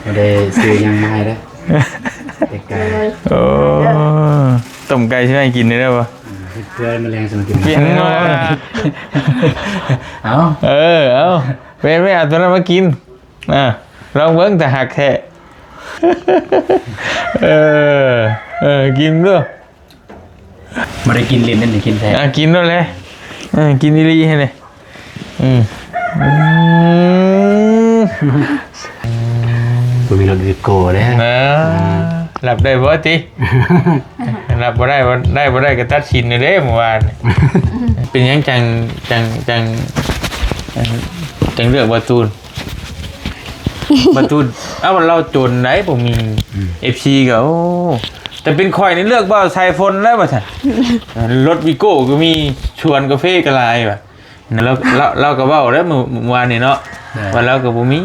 ບໍ່ໄດ້ຊື້ຫຍັງມາໃຫ້ເດ້ ແຕ່ໄກ່ ໂອ້ ຕົ້ມໄກ່ຊິໃຫ້ກິນໄດ້ບໍ່? ອືມ ເຮັດເພື່ອມະແລງສະມາກິນ ປ່ຽນເນາະ ເອົາ ເອີ ເອົາ ແວ່ໆ ເອົາຕົວນັ້ນມາກິນ ອ່າ ລອງເບິ່ງ ຕາຮັກແທ້ ເອີ ເອີ ກິນເດີ້. ບໍ່ໄດ້ກິນຫຼິ້ນນັ້ນ ກິນແທ້ ອ່າ ກິນໂລດແຫຼະ ເອີ ກິນອີ່ຫຼີຫັ້ນເດ ອືມ ອືມ ບໍ່ມີລົດວີໂກ້ເດ້ ເອີ ອືມ ລັບໄດ້ບໍ່ຕິ? ລັບບໍ່ໄດ້ ບໍ່ໄດ້ ບໍ່ໄດ້ກໍຕັດສິນເດ້ມື້ວານ ເປັນຫຍັງຈັ່ງ ຈັ່ງ ຈັ່ງ ຈັ່ງເລືອກບ່າວຕູນ? ບ່າວຕູນ ເອົ້າ ລາວຈົນໄດ໋ ບໍ່ມີ ອືມ ເອັຟຊີກໍ ໂອ້ ແຕ່ເປັນຂ້ອຍນີ້ເລືອກບ່າວສາຍຝົນແລ້ວວ່າຊັ້ນ ລົດວີໂກ້ກໍມີ ສວນກາເຟກໍຫຼາຍວ່າ ລາວ ລາວ ລາວກໍເວົ້າແລ້ວມື້ ມື້ວານນີ້ເນາະ ວ່າລາວກໍບໍ່ມີ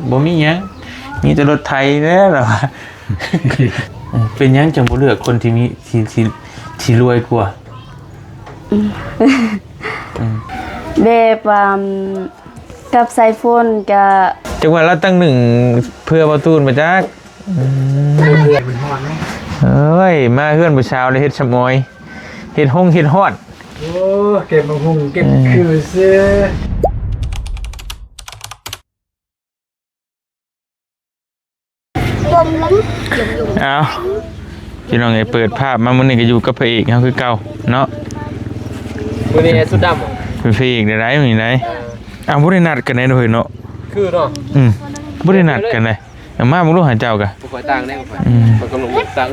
ບໍ່ມີຫຍັງ ມີແຕ່ລົດໄຖແຫຼະ ລາວວ່າ ເປັນຫຍັງຈັ່ງບໍ່ເລືອກຄົນທີ່ມີ ທີ່ ທີ່ ທີ່ລວຍກວ່າ? ອືມ ອືມ ແບບວ່າ ກັບສາຍຝົນກະ ຈັກວ່າລາວຕັ້ງໜຶ້ງເພື່ອບ່າວຕູນບໍ່ຈັກ ອືມ ເພື່ອມັນຮ້ອນເນາະ ເອີຍ ມາເຮືອນຜູ້ສາວແລ້ວເຮັດສະໝອຍ ເຮັດຫົງເຮັດຮອດ ໂອ້ ເກັບໝາກຫຸ່ງເກັບ ເອີ ຄືຊື່. ເອົາ ພີ່ນ້ອງເອີຍ ເປີດພາບມາມື້ນີ້ກໍຢູ່ກັບພະເອກເຮົາຄືເກົ່າເນາະ ມື້ນີ້ຊຸດດຳ ເປັນພະເອກໄດ້ ມື້ນີ້ໄດ໋ ເອີ ເອົາ ບໍ່ໄດ້ນັດກັນໄດ໋ເນາະ ຄືເນາະ ອືມ ບໍ່ໄດ້ນັດກັນໄດ໋ ເອົາ ມາເບິ່ງດູຫາເຈົ້າກະ ບໍ່ຄ່ອຍຕ່າງເດ້ ອືມ ຂ້ອຍກຳລັງຕ່າງ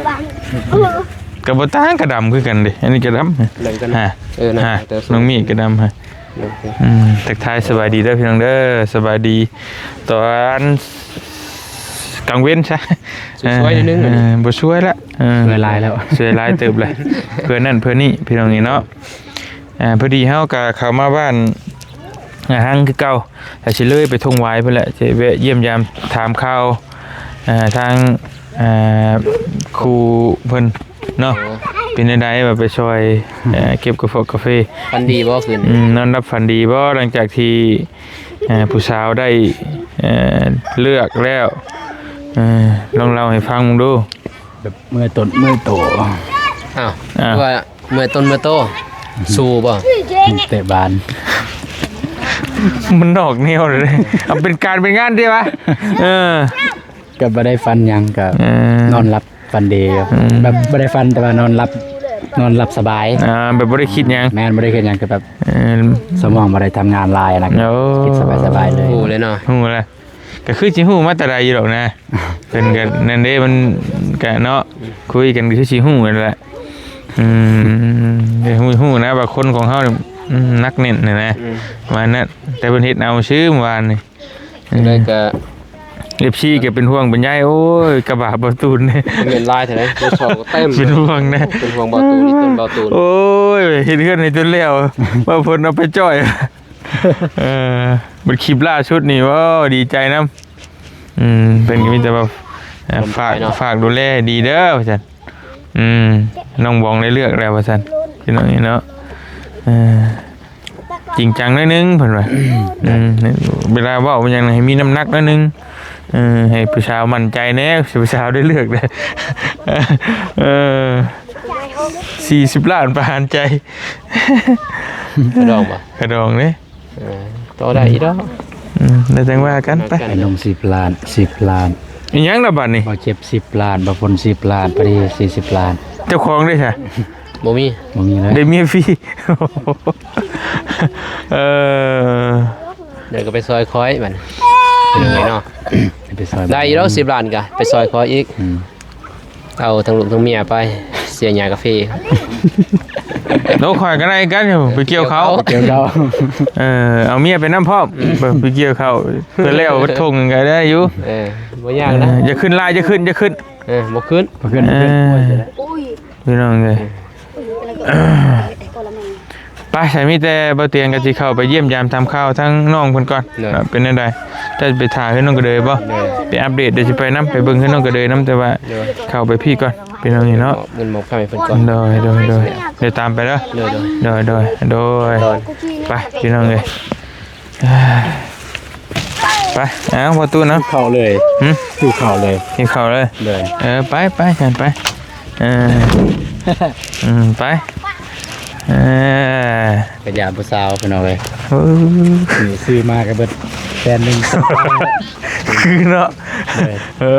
ກໍບໍ່ຕ່າງ ກໍດຳຄືກັນເດ້ ອັນນີ້ກໍດຳ ເອີ ນະ ນ້ອງມີກໍດຳ ອືມ ທັກທາຍສະບາຍດີເດີພີ່ນ້ອງເດີ ສະບາຍດີຕອນກາງເວັນຊະ ສວຍໆໜ້ອຍໜຶ່ງ ເອີ ບໍ່ສວຍລະ ເອີ ສວຍຫຼາຍແລ້ວ ສວຍຫຼາຍເຕີບລະ ເພື່ອນັ້ນເພື່ອນີ້ພີ່ນ້ອງນີ້ເນາະ ເອີ ພໍດີເຮົາກໍເຂົ້າມາບ້ານນາຮັງຄືເກົ່າ ແລ້ວຊິເລີຍໄປທົ່ງຫວາຍພຸ້ນແຫຼະ ຊິແວະຢ້ຽມຢາມຖາມຂ່າວ ເອີ ທາງ ເອີ ຄູເພິ່ນ ເນາະ ເປັນແນວໃດວ່າໄປຊ່ອຍ ເອີ ເກັບກາຟອກກາເຟ ຝັນດີບໍ່ຄືນ ອືມ ນອນຫຼັບຝັນດີບໍ່ ຫຼັງຈາກທີ່ ເອີ ຜູ້ສາວໄດ້ ເອີ ເລືອກແລ້ວ ເອີ ລອງເລົ່າໃຫ້ຟັງເບິ່ງດູ ແບບເມື່ອຕົນເມື່ອໂຕ ອ້າວ ວ່າເມື່ອຕົນເມື່ອໂຕ ສູ້ບໍ່ ເຕະບານ ມັນນອກແນວເລີຍ ເອົາເປັນການເປັນງານຕິວະ ເອີ ກໍບໍ່ໄດ້ຝັນຫຍັງ ກໍ ເອີ ນອນຫຼັບຝັນດີ ອືມ ແບບບໍ່ໄດ້ຝັນ ແຕ່ວ່ານອນຫຼັບ ນອນຫຼັບສະບາຍ ອ່າ ແບບບໍ່ໄດ້ຄິດຫຍັງ ແມ່ນ ບໍ່ໄດ້ຄິດຫຍັງ ກໍແບບ ເອີ ສະໝອງບໍ່ໄດ້ທຳງານຫຼາຍນະ ໂອ້ ຄິດສະບາຍໆເລີຍ ຮູ້ເລີຍເນາະ ຮູ້ແລ້ວ ກໍຄືຊິຮູ້ມາແຕ່ໃດຢູ່ດອກນະ ເພິ່ນກໍນັ້ນເດ້ ມັນກໍເນາະ ຄຸຍກັນກໍຄືຊິຮູ້ນັ້ນແຫຼະ ອືມ ໄດ້ຮູ້ ຮູ້ນະວ່າຄົນຂອງເຮົານີ້ ອືມ ໜັກແໜ້ນນະ ອືມ ປະມານນັ້ນ ແຕ່ເພິ່ນເຮັດເອົາຊື່ມື້ວານນີ້ ຈັ່ງໃດກໍ ເອັຟຊີກໍເປັນຫ່ວງເປັນໃຍ ໂອ້ຍ ກະບາດບໍ່ຕູນ ເງິນຫຼາຍເທົ່າໃດ ລົດສອງກໍເຕັມ ເປັນຫ່ວງນະ ເປັນຫ່ວງບໍ່ຕູນ ອີ່ຕົນບໍ່ຕູນ ໂອ້ຍ ເຮັດເຮືອນໃຫ້ຈົນແລ້ວ ວ່າເພິ່ນເອົາໄປຈ່ອຍ ເອີ ບັດຄລິບລ່າສຸດນີ້ ໂອ້ ດີໃຈນຳ ອືມ ເພິ່ນກໍມີແຕ່ວ່າ ເອີ ຝາກ ຝາກດູແລໃຫ້ດີເດີ ວ່າຊັ້ນ ອືມ ນ້ອງບອງໄດ້ເລືອກແລ້ວ ວ່າຊັ້ນ ພີ່ນ້ອງເນາະ ເອີ ຈິງຈັງໜ້ອຍໜຶ່ງ ເພິ່ນວ່າ ອືມ ເວລາເວົ້າຫຍັງໃຫ້ມີນ້ຳໜັກໜ້ອຍໜຶ່ງ ເອີ ໃຫ້ຜູ້ສາວໝັ້ນໃຈແດ່ ຜູ້ສາວໄດ້ເລືອກແດ່ ເອີ ສີ່ສິບລ້ານປະຫານໃຈ ກະດອງບໍ່? ກະດອງເດ້ ເອີ ຕໍ່ໄດ້ອີກດອກ ອືມ ແລ້ວຈັ່ງວ່າກັນໄປ ໄອ້ໜຸ່ມສິບລ້ານ ສິບລ້ານ ອີຫຍັງລະບັດນີ້ ບ່າວເຈັບສິບລ້ານ ບ່າວຝົນສິບລ້ານ ພໍດີສີ່ສິບລ້ານ ເຈົ້າຂອງເດ້ຊະ? ບໍ່ມີ ບໍ່ມີເລີຍ ໄດ້ເມຍຟຣີ ເອີ ດຽວກໍໄປຊ່ອຍຂ້ອຍບັດນີ້ ເປັນໄງເນາະ ໄປຊ່ອຍ ໄດ້ຢູ່ດອກສິບລ້ານກະໄປຊ່ອຍຂ້ອຍອີກ ອືມ ເອົາທັງລູກທັງເມຍໄປ ເສຍຫຍ້າກາເຟ ໂຕຂ້ອຍກໍໄດ້ກັນຢູ່ ໄປກ່ຽວເຂົ້າ ໄປກ່ຽວເຂົ້າ ເອີ ເອົາເມຍໄປນຳພ້ອມ ໄປກ່ຽວເຂົ້າ ເພື່ອແລ້ວວັດທົ່ງກໍໄດ້ຢູ່ ເອີ ບໍ່ຍາກນະ ເອີ ຢ່າຂຶ້ນຫຼາຍ ຢ່າຂຶ້ນ ຢ່າຂຶ້ນ ເອີ ບໍ່ຂຶ້ນ ບໍ່ຂຶ້ນ ເອີ ບໍ່ຂຶ້ນ ພີ່ນ້ອງເອີຍ ໄປ ສາມີແຕ່ບ່າວຕຽງກໍຊິເຂົ້າໄປຢ້ຽມຢາມຖາມຂ່າວທາງນ້ອງເພິ່ນກ່ອນ ໂດຍ ເປັນແນວໃດ ຈະໄປຖ້າເຮືອນນ້ອງກະເດີຍບໍ່? ໂດຍ ໄປອັບເດດ ດຽວຊິໄປນຳ ໄປເບິ່ງເຮືອນນ້ອງກະເດີຍນຳ ແຕ່ວ່າ ໂດຍ ເຂົ້າໄປພີ້ກ່ອນ ພີ່ນ້ອງເນາະ ເງິນມອບໃຫ້ເພິ່ນກ່ອນ ໂດຍ ໂດຍ ໂດຍ ດຽວຕາມໄປເດີ ໂດຍ ໂດຍ ໂດຍ ໂດຍ ໂດຍ ໂດຍ ໄປ ພີ່ນ້ອງເອີຍ ອ່າ ໄປ ເອົາ ບໍ່ຕູ້ນຳ ຫິວເຂົ້າເລີຍ ຫື ຫິວເຂົ້າເລີຍ ຫິວເຂົ້າເລີຍ ໂດຍ ເອີ ໄປ ໄປ ກັນໄປ ເອີ ອືມ ໄປ ເອີ ກະຢາກຜູ້ສາວພີ່ນ້ອງເອີຍ ເອີ ນີ້ຊື້ມາກະເບິດແສນໜຶ່ງ ຄືເນາະ ໂດຍ ເອີ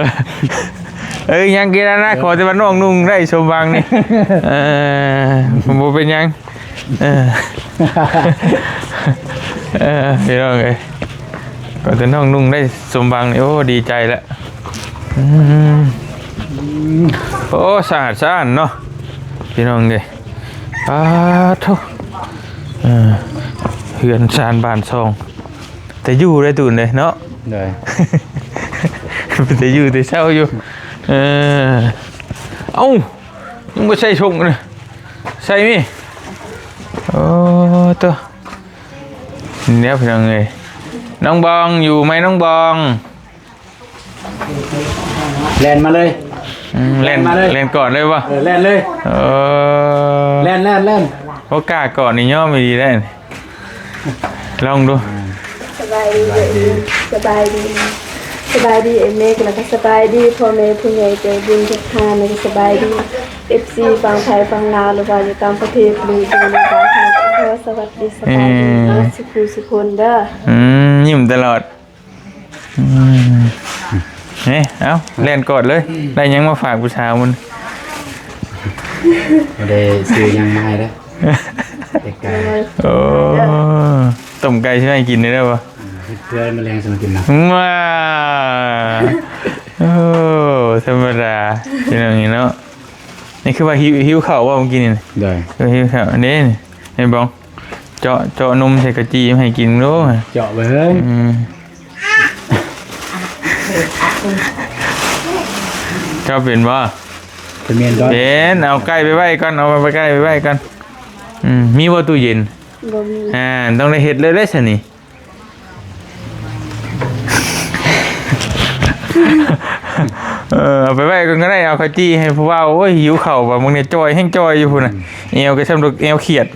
ເອີ ຍັງກິນນະ ເອີ ຂໍແຕ່ວ່ານ້ອງນຸ່ງໄດ້ສົມຫວັງນີ້ ເອີ ບໍ່ເປັນຫຍັງ ເອີ ເອີ ພີ່ນ້ອງເອີຍ ກໍແຕ່ນ້ອງນຸ່ງໄດ້ສົມຫວັງນີ້ ໂອ້ ດີໃຈລະ ອືມ ໂອ້ ສະອາດສະອ້ານເນາະ ພີ່ນ້ອງເອີຍ ປາໂທ້ ເອີ ເຮືອນຊານບ້ານຊ່ອງ ແຕ່ຢູ່ໄດ້ຕູນເດ້ເນາະ ໂດຍ ເປັນແຕ່ຢູ່ແຕ່ເຊົາຢູ່ ເອີ ເອົ້າ ຍັງບໍ່ໃສ່ຊົງເນາະ ໃສ່ມີ ໂອ້ ໂຕ ນີ້ແຫຼະພີ່ນ້ອງເອີຍ ນ້ອງບອງຢູ່ໄໝ ນ້ອງບອງ ແລ່ນມາເລີຍ ອືມ ແລ່ນ ແລ່ນມາເລີຍ ແລ່ນກອດເລີຍບໍ່ ເອີ ແລ່ນເລີຍ ເອີ ແລ່ນ ແລ່ນ ແລ່ນ ໂອກາດກອດນີ້ຍອມອີ່ຫຼີໄດ໋ ລອງດູ ສະບາຍດີ ສະບາຍດີ ສະບາຍດີອ້າຍເມກ ແລ້ວກະສະບາຍດີພໍ່ແມ່ຜູ້ໃຫຍ່ໃຈບຸນທຸກທ່ານ ແລ້ວກະສະບາຍດີເອັຟຊີຝັ່ງໄທຝັ່ງລາວ ຫຼືວ່າຢູ່ຕ່າງປະເທດ ຫຼືຢູ່ໃນບ້ານເຮົາ ຂໍສະຫວັດດີ ສະບາຍດີ ເອີ ເບິດສູ່ຜູ້ສູ່ຄົນເດີ ອືມ ຍິ້ມຕະຫຼອດ ອືມ ເອີ ເອົ້າ ແລ່ນກອດເລີຍ ໄດ້ຫຍັງມາຝາກຜູ້ສາວມັນ ບໍ່ໄດ້ຊື້ຫຍັງມາໃຫ້ເດີ ເດັກກະ ໂອ້ ຕົ້ມໄກ່ຊິໃຫ້ກິນເດີບໍ່ ເຮັດເພື່ອມາແລງຊິມາກິນນະ ວ້າ ໂອ້ ທຳມະດາ ພີ່ນ້ອງເນາະ ນີ້ຄືວ່າຫິວ ຫິວເຂົ້າບໍ່ມື້ກີ້ນີ້ ໂດຍ ຫິວເຂົ້າເດ້ ເຫັນບໍ່ ເຈາະ ເຈາະນົມໃສ່ກະຈີມໃຫ້ກິນໂລດ ເຈາະເບິ່ງ ອືມ ເຈົ້າເປັນບໍ່ ເປັນ ເປັນ ເອົາໄກ່ໄປໄວ້ກ່ອນ ເອົາໄປໄກ່ໄປໄວ້ກ່ອນ ອືມ ມີບໍ່ຕູ້ເຢັນ ບໍ່ມີ ອ່າ ຕ້ອງໄດ້ເຮັດເລີຍເດ້ຊັ້ນນີ້ ເອີ ເອົາໄປໄວ້ກ່ອນກະໄດ້ ເອົາເຂົ້າຈີ່ໃຫ້ຜູ້ບ່າວ ໂອ້ຍ ຫິວເຂົ້າວ່າ ບາງເທື່ອຈ່ອຍ ແຮ່ງຈ່ອຍຢູ່ພຸ້ນນະ ອືມ ແອວກະຊ່ຳດອກແອວຂຽດ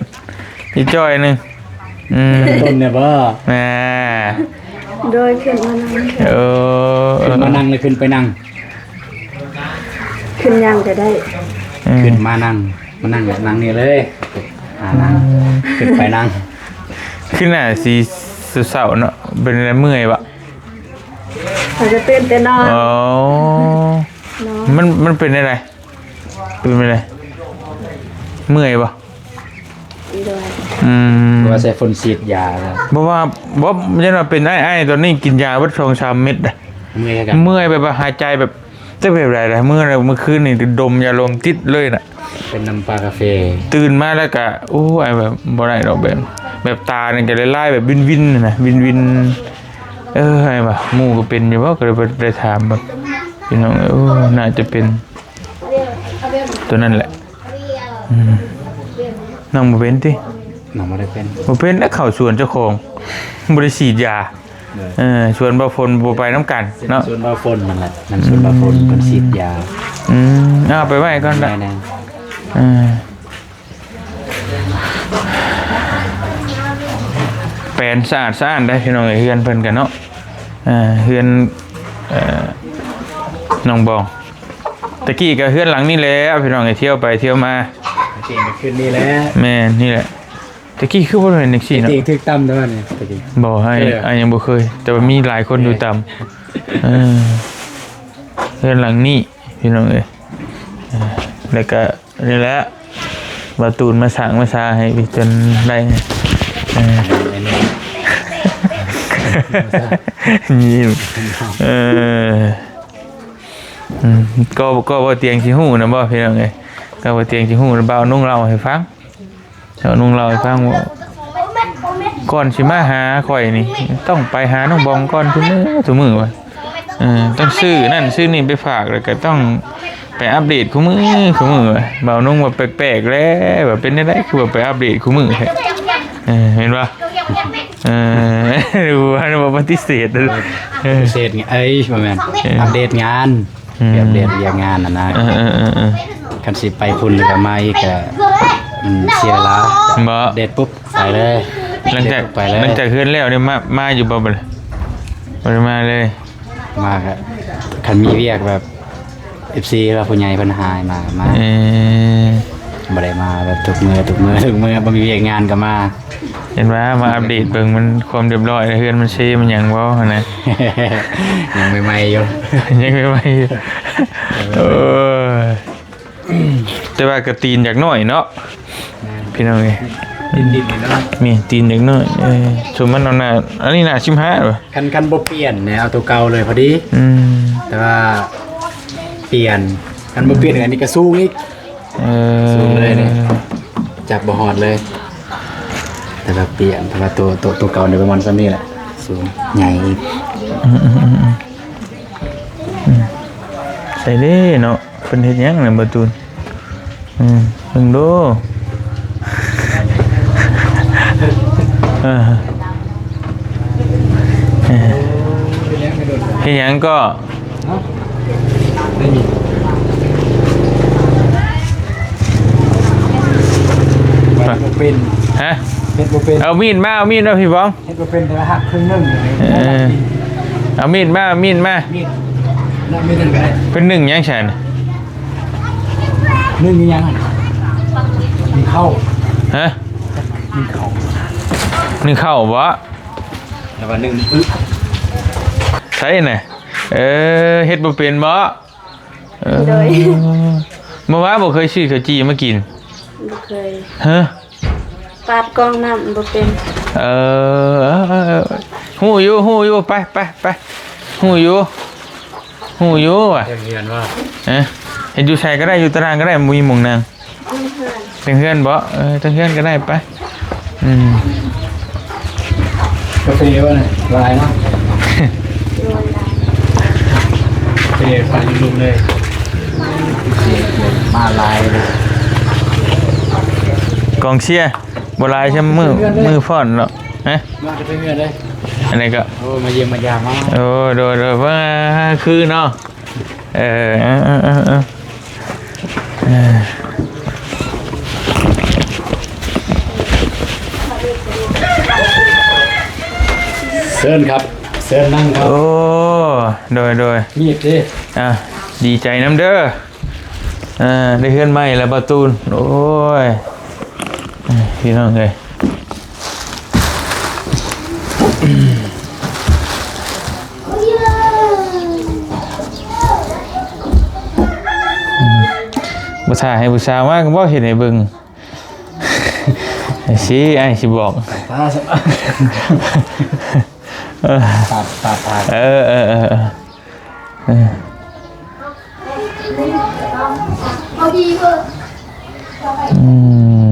ອີກຈ່ອຍໜຶ່ງ ອືມ ຕົ້ນແດ່ບໍ່ ອ່າ ໂດຍ ຂຶ້ນມານັ່ງ ເອີ ຂຶ້ນມານັ່ງ ຫຼື ຂຶ້ນໄປນັ່ງ ຂຶ້ນຍ່າງກະໄດ້ ອືມ ຂຶ້ນມານັ່ງ ມານັ່ງແບບນັ່ງນີ້ເລີຍ ອ່າ ນັ່ງ ອືມ ຂຶ້ນໄປນັ່ງ ຄືໜ້າຊິເສົ້າໆເນາະ ເປັນແນວໃດ ເມື່ອຍບໍ່ ຂ້ອຍກະຕື່ນແຕ່ນອນ ອໍ ນອນ ມັນ ມັນເປັນແນວໃດ ເປັນແນວໃດ ເມື່ອຍບໍ່ ໂດຍ ອືມ ວ່າໃສ່ຝົນສີດຢາ ບໍ່ວ່າ ບໍ່ ຢ້ານວ່າເປັນໄອ ໄອຕອນນີ້ກິນຢາເບິດສອງສາມເມັດ ເມື່ອຍຄືກັນ ເມື່ອຍແບບວ່າຫາຍໃຈແບບ ຈັກແບບໃດລະ ເມື່ອ ເມື່ອຄືນນີ້ດົມຢາລົມຕິດເລີຍນະ ເປັນນຳປາກາເຟ ຕື່ນມາແລ້ວກະ ໂອ້ຍ ແບບບໍ່ໄດ້ດອກ ແບບ ແບບຕານີ້ກະລາຍໆ ແບບວິນໆຫັ້ນນະ ວິນໆ ເອີ ໃຫ້ວ່າໝູ່ກະເປັນຢູ່ບໍ່ ກະເລີຍບໍ່ໄດ້ຖາມເບິ່ງ ພີ່ນ້ອງເອີຍ ໂອ້ ໜ້າຈະເປັນ ໂຕນັ້ນແຫຼະ ອືມ ນ້ອງບໍ່ເປັນຕິ ນ້ອງບໍ່ໄດ້ເປັນ ບໍ່ເປັນແລ້ວ ເຂົ້າສວນເຈົ້າຂອງ ບໍ່ໄດ້ສີດຢາ ໂດຍ ເອີ ສວນບ່າວຝົນບໍ່ໄປນຳກັນເນາະ ສວນບ່າວຝົນນັ້ນແຫຼະ ນັ້ນສວນບ່າວຝົນ ເພິ່ນສີດຢາ ອືມ ເອົາໄປໄວ້ກ່ອນລະ ໄດ້ໆ ເອີ ແປນສະອາດສະອ້ານໄດ໋ ພີ່ນ້ອງເອີຍ ເຮືອນເພິ່ນກະເນາະ ເຮືອນ ເອີ ນ້ອງບອງ ຕະກີ້ກະເຮືອນຫຼັງນີ້ແຫຼະ ພີ່ນ້ອງເອີຍ ທ່ຽວໄປທ່ຽວມາ ຕະກີ້ກະຄືນນີ້ແຫຼະ ແມ່ນ ນີ້ແຫຼະ ຕະກີ້ຄືບໍ່ແມ່ນຈັ່ງຊີ້ເນາະ ຕະກີ້ຖືກຕຳແຕ່ວ່ານີ້ ຕະກີ້ ບໍ່ ອ້າຍ ເອີ ອ້າຍຍັງບໍ່ເຄີຍ ແຕ່ວ່າມີຫຼາຍຄົນຢູ່ຕຳ ເອີ ເຮືອນຫຼັງນີ້ ພີ່ນ້ອງເອີຍ ເອີ ແລ້ວກະ ນີ້ແຫຼະ ບ່າວຕູນມາສ້າງມາສາໃຫ້ຈົນໄດ້ ເອີ ຍິ້ມ ເອີ ອືມ ກໍ ກໍບໍ່ຕຽງຊິຮູ້ນະບໍ່ ພີ່ນ້ອງເອີຍ ກໍບໍ່ຕຽງຊິຮູ້ ບ່າວນຸ່ງເລົ່າໃຫ້ຟັງ ບ່າວນຸ່ງເລົ່າໃຫ້ຟັງວ່າ ກ່ອນຊິມາຫາຂ້ອຍນີ້ ຕ້ອງໄປຫານ້ອງບອງກ່ອນ ທຸກມື້ ທຸກມື້ວ່າ ເອີ ຕ້ອງຊື້ນັ້ນຊື້ນີ້ໄປຝາກ ແລ້ວກະຕ້ອງໄປອັບເດດຄູ່ມື້ ຄູ່ມື້ວ່າ ບ່າວນຸ່ງວ່າແປກໆແຫຼະ ວ່າເປັນແນວໃດຄືວ່າໄປອັບເດດຄູ່ມື້ແທ້ ເອີ ແມ່ນບໍ່ ເອີ ວ່າ ວ່າປະຕິເສດ ເອີ ປະຕິເສດ ເອີ ບໍ່ແມ່ນ ເອີ ອັບເດດງານ ອືມ ອັບເດດວຽກງານຫັ້ນນະ ເອີໆໆ ຄັນຊິໄປພຸ້ນແລ້ວກະມາອີກກະ ມັນເສຍເວລາ ບໍ່ ອັບເດດປຸບ ໄປເລີຍ ຫຼັງຈາກ ໄປເລີຍ ຫຼັງຈາກເຮືອນແລ້ວນີ້ ມາ ມາຢູ່ບໍ່ບັດນີ້? ບໍ່ໄດ້ມາເລີຍ. ມາກະ ຄັນມີວຽກແບບ ເອັຟຊີ ຫຼືວ່າຜູ້ໃຫຍ່ເພິ່ນຫາໃຫ້ມາກະມາ. ເອີ ບໍ່ໄດ້ມາແບບທຸກມື້ ທຸກມື້ ທຸກມື້ ບໍ່ມີວຽກງານກະມາ. ເຫັນວ່າມາອັບເດດເບິ່ງມັນຄວາມຮຽບຮ້ອຍ ເຮືອນມັນເຊ ມັນຫຍັງບໍ່ຫັ້ນນະ. ຍັງໃໝ່ໆຢູ່ ຍັງໃໝ່ໆຢູ່. ໂອ້ຍ ແຕ່ວ່າກະຕີນຢາກນ້ອຍເນາະ. ແມ່ນ ພີ່ນ້ອງເອີຍ ດິນໆນີ້ເນາະ. ແມ່ນ ຕີນຢາກນ້ອຍ. ເອີ ສົມມັນເອົາໜ້າ ອັນນີ້ໜ້າສິບຫ້າບໍ່? ຄັນ ຄັນບໍ່ປ່ຽນແນວ ເອົາໂຕເກົ່າເລີຍພໍດີ. ອືມ ແຕ່ວ່າປ່ຽນ ຄັນບໍ່ປ່ຽນ ອັນນີ້ກະສູງອີກ. ເອີ ສູງເລີຍນີ້ ຈັບບໍ່ຮອດເລີຍ. ແຕ່ວ່າປ່ຽນ ແຕ່ວ່າໂຕ ໂຕ ໂຕເກົ່ານີ້ປະມານສ່ຳນີ້ແຫຼະ ສູງໃຫຍ່ອີກ. ອືມ ອືມ ອືມ ອືມ ໃສ່ເດ້ເນາະ. ເພິ່ນເຮັດຫຍັງນະ ບໍ່ຕູນ? ອືມ ເບິ່ງດູ. ເອີ ເອີ ເຮັດຫຍັງກໍ? ເຮັດບໍ່ເປັນ. ຮະ? ເຮັດບໍ່ເປັນ. ເອົາມີດມາ ເອົາມີດມາ ພີ່ບອງ. ເຮັດບໍ່ເປັນ ແຕ່ວ່າຫັກເຄິ່ງໜຶ່ງ. ເອີ ເອົາມີດມາ ເອົາມີດມາ. ມີດ ເປັນໜຶ່ງຫຍັງຊັ້ນ? ໜຶ່ງອີຫຍັງຫັ້ນ? ໜຶ່ງເຂົ້າ. ຮະ? ໜຶ່ງເຂົ້າ. ໜຶ່ງເຂົ້າບໍ່? ແລ້ວວ່າໜຶ່ງອຶ ໃສນະ? ເອີ ເຮັດບໍ່ເປັນບໍ່? ເອີ ໂດຍ ບໍ່ວ່າບໍ່ເຄີຍຊື້ເຂົ້າຈີ່ມາກິນ? ບໍ່ເຄີຍ. ຮະ? ປາດກອງນ້ຳບໍ່ເປັນ. ເອີ ເອີ ເອີ ເອີ ຮູ້ຢູ່ ຮູ້ຢູ່ ໄປ ໄປ ໄປ ຮູ້ຢູ່ ຮູ້ຢູ່ວ່າ. ເຮັດເຮືອນວ່າ. ເອີ ເຮັດຢູ່ໃສກະໄດ້ ຢູ່ຕາລ່າງກະໄດ້ ບໍ່ມີໝ່ອງນັ່ງ. ເທິງເຮືອນ. ເທິງເຮືອນບໍ່? ເອີ ເທິງເຮືອນກະໄດ້ ໄປ. ອືມ ກາເຟວ່າຫຼາຍເນາະ. ໂດຍ ຫຼາຍ ເຟໄປລຸມເລີຍ ມາຫຼາຍເລີຍ. ກອງເຊຍ ບໍ່ຫຼາຍຊ່ຳມື້ ມື້ຟ້ອນເນາະ. ຮະ? ມາແຕ່ເຮືອນເລີຍ. ອັນນີ້ກະ ໂອ້ ມາຢ້ຽມມາຢາມເຮົາ. ໂອ້ ໂດຍ ໂດຍ ວ່າຄືເນາະ. ເອີ ເອີ ເອີ ເອີ ເອີ ເອີ ເຊີນຄັບ ເຊີນນັ່ງຄັບ. ໂອ້ ໂດຍ ໂດຍ. ມີດເດ້. ອ່າ ດີໃຈນຳເດີ. ອ່າ ໄດ້ເຮືອນໃໝ່ແລ້ວ ບ່າວຕູນ. ໂອ້ຍ ພີ່ນ້ອງເອີຍ ບໍ່ຖ້າໃຫ້ຜູ້ສາວມາກະບໍ່ເຮັດໃຫ້ເບິ່ງ. ຊິ ອ້າຍຊິບອກ. ຕາ ຕາ ຕາ ຕາ. ເອີ ເອີ ເອີ ເອີ ອື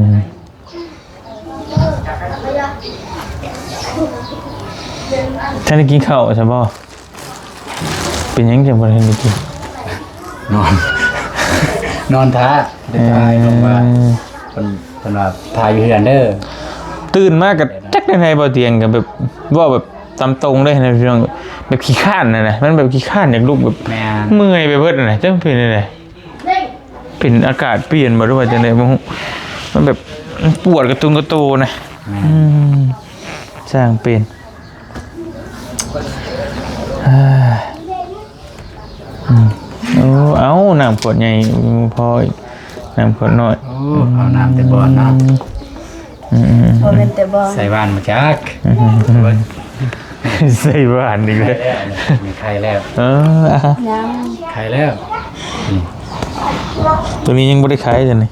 ມ ທ່ານໄດ້ກິນເຂົ້າຊະບໍ່? ເປັນຫຍັງຈັ່ງບໍ່ທັນໄດ້ກິນ? ນອນ ນອນຖ້າ ໄດ້ຖ່າຍລົງວ່າ ເອີ ເພິ່ນ ເພິ່ນວ່າຖ່າຍຢູ່ເຮືອນເດີ. ຕື່ນມາກະຈັກແນວໃດ ບໍ່ຕຽງກະແບບ ເວົ້າແບບຕາມຕົງເລີຍນະພີ່ນ້ອງ ແບບຂີ້ຄ້ານຫັ້ນນະ ມັນແບບຂີ້ຄ້ານ ຢາກລຸກແບບ ແມ່ນ ເມື່ອຍໄປເບິດຫັ້ນນະ ຈັກເປັນຈັ່ງໃດ. ເປັນອາກາດປ່ຽນບໍ່ ຫຼືວ່າຈັ່ງໃດບໍ່ຮູ້ ມັນແບບ ມັນປວດກະຕຸງກະໂຕນະ. ແມ່ນ ອືມ ຊ່າງເປັນ. ອືມ ໂອ້ ເອົາ ນ້ຳຂວດໃຫຍ່ ພໍອີກ ນ້ຳຂວດນ້ອຍ. ໂອ້ ເອົານ້ຳແຕ່ບ່ອນເນາະ. ອືມ ອືມ ບໍ່ແມ່ນແຕ່ບໍ່ ໃສ່ຫວານມາຈັກ. ອືມ ໃສ່ຫວານອີກແລ້ວ ໄຂ່ແລ້ວ ໄຂ່ແລ້ວ. ເອີ ຍັງ ໄຂ່ແລ້ວ. ໂຕນີ້ຍັງບໍ່ໄດ້ໄຂໂຕນີ້.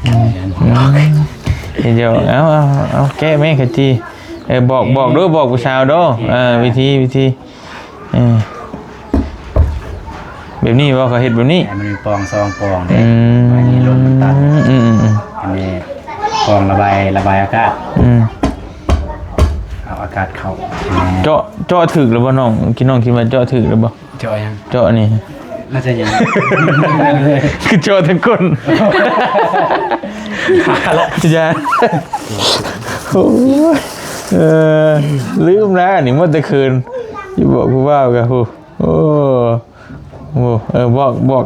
ອືມ ເຮັດຢູ່. ເອົາ ເອົາ ເອົາ ແກະແມ່ຂະຈີ. ເອີ ບອກ ບອກດູ ບອກຜູ້ສາວດູ. ເອີ ວິທີ ວິທີ. ເອີ ແບບນີ້ບໍ່ ເຂົາເຮັດແບບນີ້ ໃຫ້ມັນມີປ່ອງສອງປ່ອງເດ້. ອືມ ອັນນີ້ລົມມັນຕັນ. ອືມ ອືມ ອືມ ອັນນີ້ປ່ອງລະບາຍ ລະບາຍອາກາດ. ອືມ ເອົາອາກາດເຂົ້າ. ເຈາະ ເຈາະຖືກແລ້ວບໍ່ນ້ອງ? ຄິດ ນ້ອງຄິດວ່າເຈາະຖືກແລ້ວບໍ່? ເຈາະຫຍັງ? ເຈາະນີ້ ໜ້າຈະຫຍັງ ຄືເຈາະທັງກົ້ນ. ຢ່າ ໂອ້ຍ ເອີ ລືມແລ້ວນີ້ ໝົດແຕ່ຄືນ ຢູ່ບອກຜູ້ບ່າວກະ ໂອ້ ໂອ້ ເອີ ບອກ ບອກ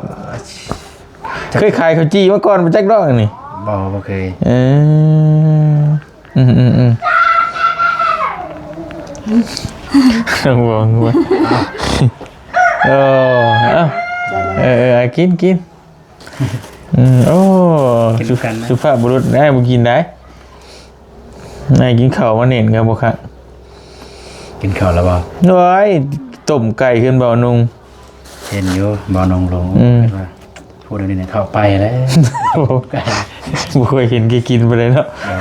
ເຄີຍຂາຍເຂົ້າຈີ່ມາກ່ອນບໍ່ຈັກດອກນີ້. ບໍ່ ບໍ່ເຄີຍ. ເອີ ອືມ ອືມ ອືມ. ນ້ອງບອງ ເອີ ເອົາ ເອີ ເອີ ກິນ ກິນ ອືມ ໂອ້ ກິນນຳກັນນະ ສຸ ສຸພາບບຸລຸດ ໄດ້ບໍ່ກິນໄດ້ ໄດ້ກິນເຂົ້າມາເໜັນກໍບໍ່ຄັກ ກິນເຂົ້າແລ້ວບໍ່? ໂອ້ຍ ຕົ້ມໄກ່ເຮືອນບ່າວນຸ່ງ ເຫັນຢູ່ ບ່າວນຸ່ງລົງ ອືມ ເພິ່ນວ່າ ຜູ້ໃດນີ້ເຂົ້າໄປແລ້ວ ບໍ່ເຄີຍເຫັນແກກິນປານໃດເນາະ ເອີ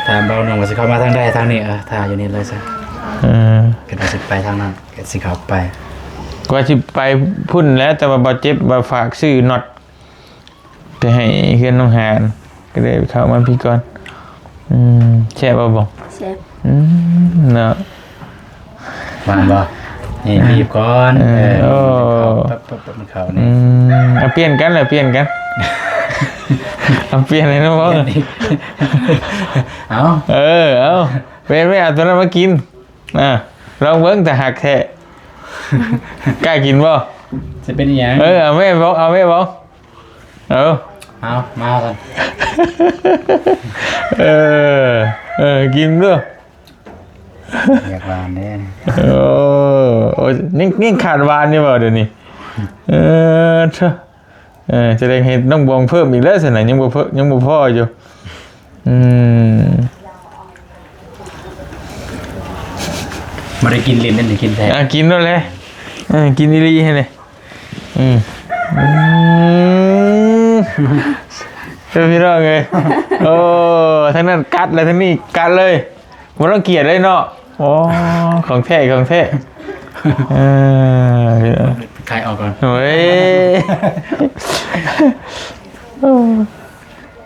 ຖາມບ່າວນຸ່ງວ່າຊິເຂົ້າມາທາງໃດ ທາງນີ້ ເອີ ຖ້າຢູ່ນີ້ເລີຍຊະ ເອີ ຄິດວ່າຊິໄປທາງນັ້ນ ກໍຊິເຂົ້າໄປ ວ່າຊິໄປພຸ້ນແຫຼະ ແຕ່ວ່າບ່າວເຈັບວ່າຝາກຊື້ນັອດໄປໃຫ້ເຮືອນນ້ອງຫານ ກໍເລີຍເຂົ້າມາພີ້ກ່ອນ ອືມ ແຊບບໍ່ ແຊບ ອືມ ເນາະ ຫວານບໍ່? ນີ້ ບີບກ່ອນ ເອີ ເອີ ໂອ້ ເອີ ປັບໆໆ ມັນເຂົ້ານີ້ ອືມ ເອົາ ປ່ຽນກັນແຫຼະ ປ່ຽນກັນ ເອົາ ປ່ຽນໃຫ້ນ້ອງເວົ້າ ປ່ຽນອີກ ເອົາ ເອີ ເອົາ ເວນ ເວນ ເອົາຕົວນັ້ນມາກິນ ອ່າ ລອງເບິ່ງ ຕາຮັກແທ້ ກ້າກິນບໍ່? ຊິເປັນອີ່ຫຍັງ? ເອີ ເອົາແມ່ບອກ ເອົາແມ່ບອກ ເອົາ ເອົາ ມາກ່ອນ ເອີ ເອີ ກິນເດີ້ ຢາກຫວານເດ້ ໂອ້ ໂອ້ຍ ຍັງ ຍັງຂາດຫວານຢູ່ບໍ່ດຽວນີ້? ເອີ ເທີ ເອີ ຈະໄດ້ເຮັດນ້ອງບວງເພີ່ມອີກແລ້ວຊັ້ນນະ ຍັງບໍ່ເພີ່ມ ຍັງບໍ່ພໍຢູ່ ອືມ ບໍ່ໄດ້ກິນຫຼິ້ນ ອັນນີ້ກິນແທ້ ອ່າ ກິນໂລດແຫຼະ ເອີ ກິນອີ່ຫຼີຫັ້ນແຫຼະ ອືມ ອືມ ເອີ ພີ່ນ້ອງເອີຍ ໂອ້ ທາງນັ້ນກັດແລ້ວ ທາງນີ້ກັດເລີຍ ບໍ່ຕ້ອງກຽດເລີຍເນາະ ໂອ້ ຂອງແທ້ ຂອງແທ້ ເອີ ຂາຍອອກກ່ອນ ໂອ້ຍ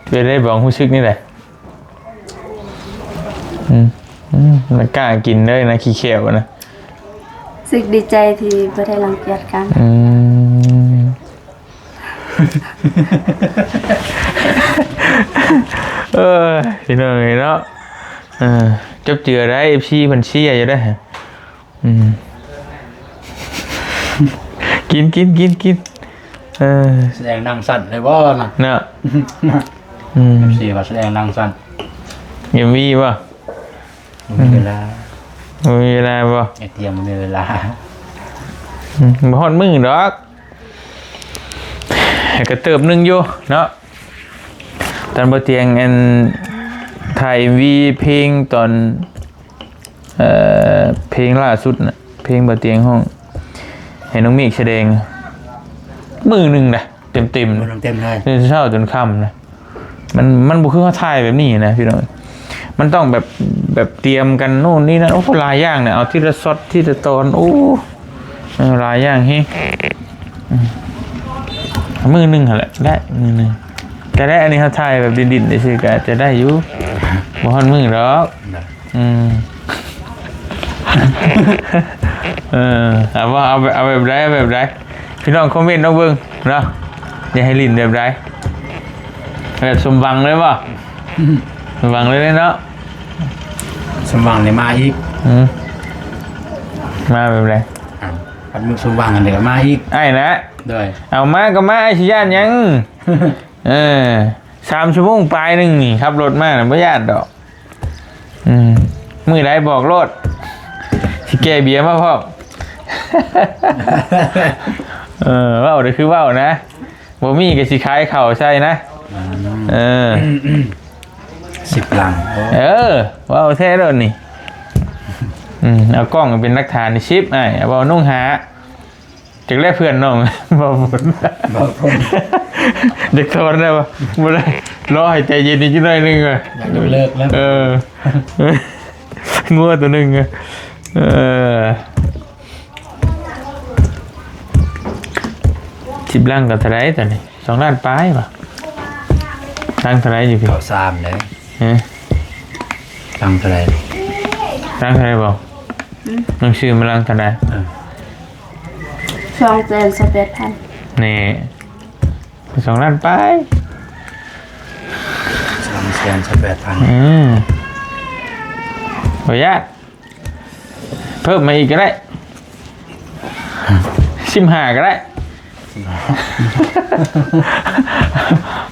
ເປັນໄດ້ບອງ ຮູ້ສຶກແນວໃດ? ອືມ ອືມ ມັນກ້າກິນເລີຍນະ ຂີ້ແຂ້ວນະ ຮູ້ສຶກດີໃຈທີ່ບໍ່ໄດ້ລັງກຽດກັນ ອືມ ເອີ ພີ່ນ້ອງເອີຍເນາະ ເອີ ຈົບເຈືອໄດ້ ເອັຟຊີ ເພິ່ນເຊຍຢູ່ເດ້ ອືມ ກິນ ກິນ ກິນ ກິນ ເອີ ສະແດງໜັງສັ້ນເລີຍບໍ່ນະ ເນາະ ອືມ ເອັຟຊີ ວ່າສະແດງໜັງສັ້ນ ເອັມວີ ບໍ່? ບໍ່ມີເວລາ ບໍ່ມີເວລາບໍ່? ໄອ້ຕຽງບໍ່ມີເວລາ ອືມ ບໍ່ຮອດມື້ດອກ ກໍເຕີບໜຶ່ງຢູ່ເນາະ ຕອນບໍ່ຕຽງ ອັນ ຖ່າຍເອັມວີເພງຕອນ ເອີ ເພງລ່າສຸດນະ ເພງບໍ່ຕຽງຮ້ອງ ໃຫ້ນ້ອງເມກສະແດງ ມື້ໜຶ່ງນະ ເຕັມໆ ມື້ໜຶ່ງເຕັມເລີຍ ແຕ່ເຊົ້າຈົນຄ່ຳນະ ມັນ ມັນບໍ່ຄືເຮົາຖ່າຍແບບນີ້ນະພີ່ນ້ອງ ມັນຕ້ອງແບບ ແບບຕຽມກັນໂນ່ນນີ້ນັ້ນ ໂອ້ ຫຼາຍຢ່າງນະ ເອົາທີລະຊັອດ ທີລະຕອນ ໂອ້ ເອີ ຫຼາຍຢ່າງແຮງ ອືມ ມື້ໜຶ່ງຫັ້ນແຫຼະ ໄດ້ມື້ໜຶ່ງ ກໍໄດ້ ອັນນີ້ເຮົາຖ່າຍແບບດິ້ນໆ ຊື່ໆ ກໍອາດຈະໄດ້ຢູ່ ບໍ່ຮອດມື້ດອກ ອືມ ເອີ ເອົາວ່າ ເອົາແບບ ເອົາແບບໃດ ເອົາແບບໃດ ພີ່ນ້ອງຄອມເມັນເອົາເບິ່ງເນາະ ຢາກໃຫ້ຫຼິ້ນແບບໃດ ແບບສົມຫວັງເລີຍບໍ່? ອືມ ສົມຫວັງເລີຍເນາະ ສົມຫວັງນີ້ມາອີກ ອືມ ມາແບບໃດ? ອ່າ ພັດມື້ສົມຫວັງອັນເດີມາອີກ ອ້າຍນະ ໂດຍ ເອົາມາກໍມາ ອ້າຍຊິຢ້ານຫຍັງ? ເອີ ສາມຊົ່ວໂມງປາຍໜຶ່ງນີ້ ຂັບລົດມານະ ບໍ່ຢ້ານດອກ ອືມ ມື້ໃດບອກໂລດ ຊິແກ່ເບຍມາພ້ອມ ເອີ ເວົ້າໄດ້ຄືເວົ້ານະ ບໍ່ມີກໍຊິຂາຍເຂົ້າໃສ່ນະ ອືມ ເອີ ສິບຫຼັງ ເອີ ເວົ້າແທ້ໂລດນີ້ ອືມ ເອົາກ້ອງເປັນຫຼັກຖານ ສິບ ອ້າຍ ເວົ້າໜຸ່ງຫາ ຈັກແລເພື່ອນນ້ອງ ບໍ່ຜົນ ບໍ່ຜົນ ເດັກຖອນໄດ້ບໍ່? ບໍ່ໄດ້ ລໍໃຫ້ໃຈເຢັນອີກຈັກໜ້ອຍໜຶ່ງວ່າ ຢາກຍົກເລີກແລ້ວ ເອີ ງົວຕົວໜຶ່ງ ເອີ ສິບຫຼັງກໍເທົ່າໃດຕອນນີ້? ສອງລ້ານປາຍບໍ່? ຫຼັງເທົ່າໃດຢູ່ພີ້? ເຂົ້າສາມເດ້ ຮະ? ຫຼັງເທົ່າໃດ? ຫຼັງເທົ່າໃດບໍ່? ອືມ ໜັງສືມາຫຼັງເທົ່າໃດ? ເອີ ສອງແສນຊາວແປດພັນ ນີ້ ສອງລ້ານປາຍ ສອງແສນຊາວແປດພັນ ອືມ ບໍ່ຍາກ ເພີ່ມມາອີກກໍໄດ້ ສິບຫ້າກໍໄດ້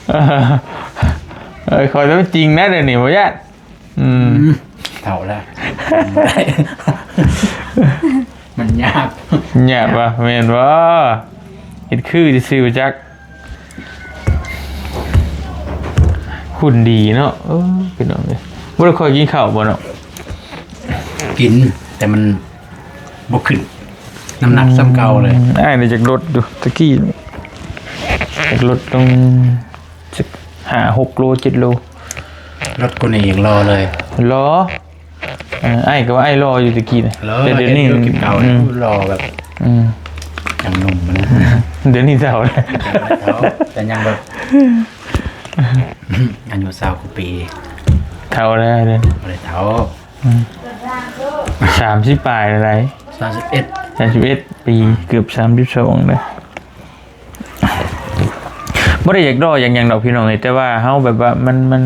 ເອີ ເອີ ຂໍແຕ່ມັນຈິງນະ ດຽວນີ້ບໍ່ຍາກ ອືມ ອືມ ເຖົ້າແລ້ວ ບໍ່ໄດ້ ມັນຍາກ ຍາກວະ ແມ່ນບໍ່? ເຮັດຄືຊື່ໆ ບໍ່ຈັກ. ຫຸ່ນດີເນາະ. ເອີ ພີ່ນ້ອງເອີຍ ບໍ່ໄດ້ຄ່ອຍກິນເຂົ້າບໍ່ເນາະ? ກິນ ແຕ່ມັນບໍ່ຂຶ້ນ ນ້ຳໜັກສ່ຳເກົ່າເລີຍ. ອືມ ອ້າຍນີ້ຢາກລົດຢູ່ຕະກີ້ນີ້ ຢາກລົດລົງ ສິບຫ້າ ຫົກໂລ ເຈັດໂລ ລົດກວ່ານີ້ຍັງຫຼໍ່ເລີຍ ຫຼໍ່. ເອີ ອ້າຍກໍວ່າອ້າຍຫຼໍ່ຢູ່ຕະກີ້ນະ ຫຼໍ່ ແຕ່ດຽວນີ້ ເຫັນຢູ່ ຄລິບເກົ່າ ອືມ ຫຼໍ່ແບບ ອືມ ຍັງໜຸ່ມນະ. ດຽວນີ້ເຖົ້າແລ້ວ ເຖົ້າ ແຕ່ຍັງແບບ ອາຍຸຊາວກວ່າປີ ເຖົ້າແລ້ວເດ້ ບໍ່ໄດ້ເຖົ້າ ອືມ ສາມສິບປາຍແລ້ວໃດ໋ ສາມສິບເອັດ ສາມສິບເອັດປີ ເກືອບສາມສິບສອງແລ້ວ. ບໍ່ໄດ້ຢາກຫຼໍ່ຢາກຫຍັງດອກພີ່ນ້ອງເອີຍ ແຕ່ວ່າເຮົາແບບວ່າມັນ ມັນ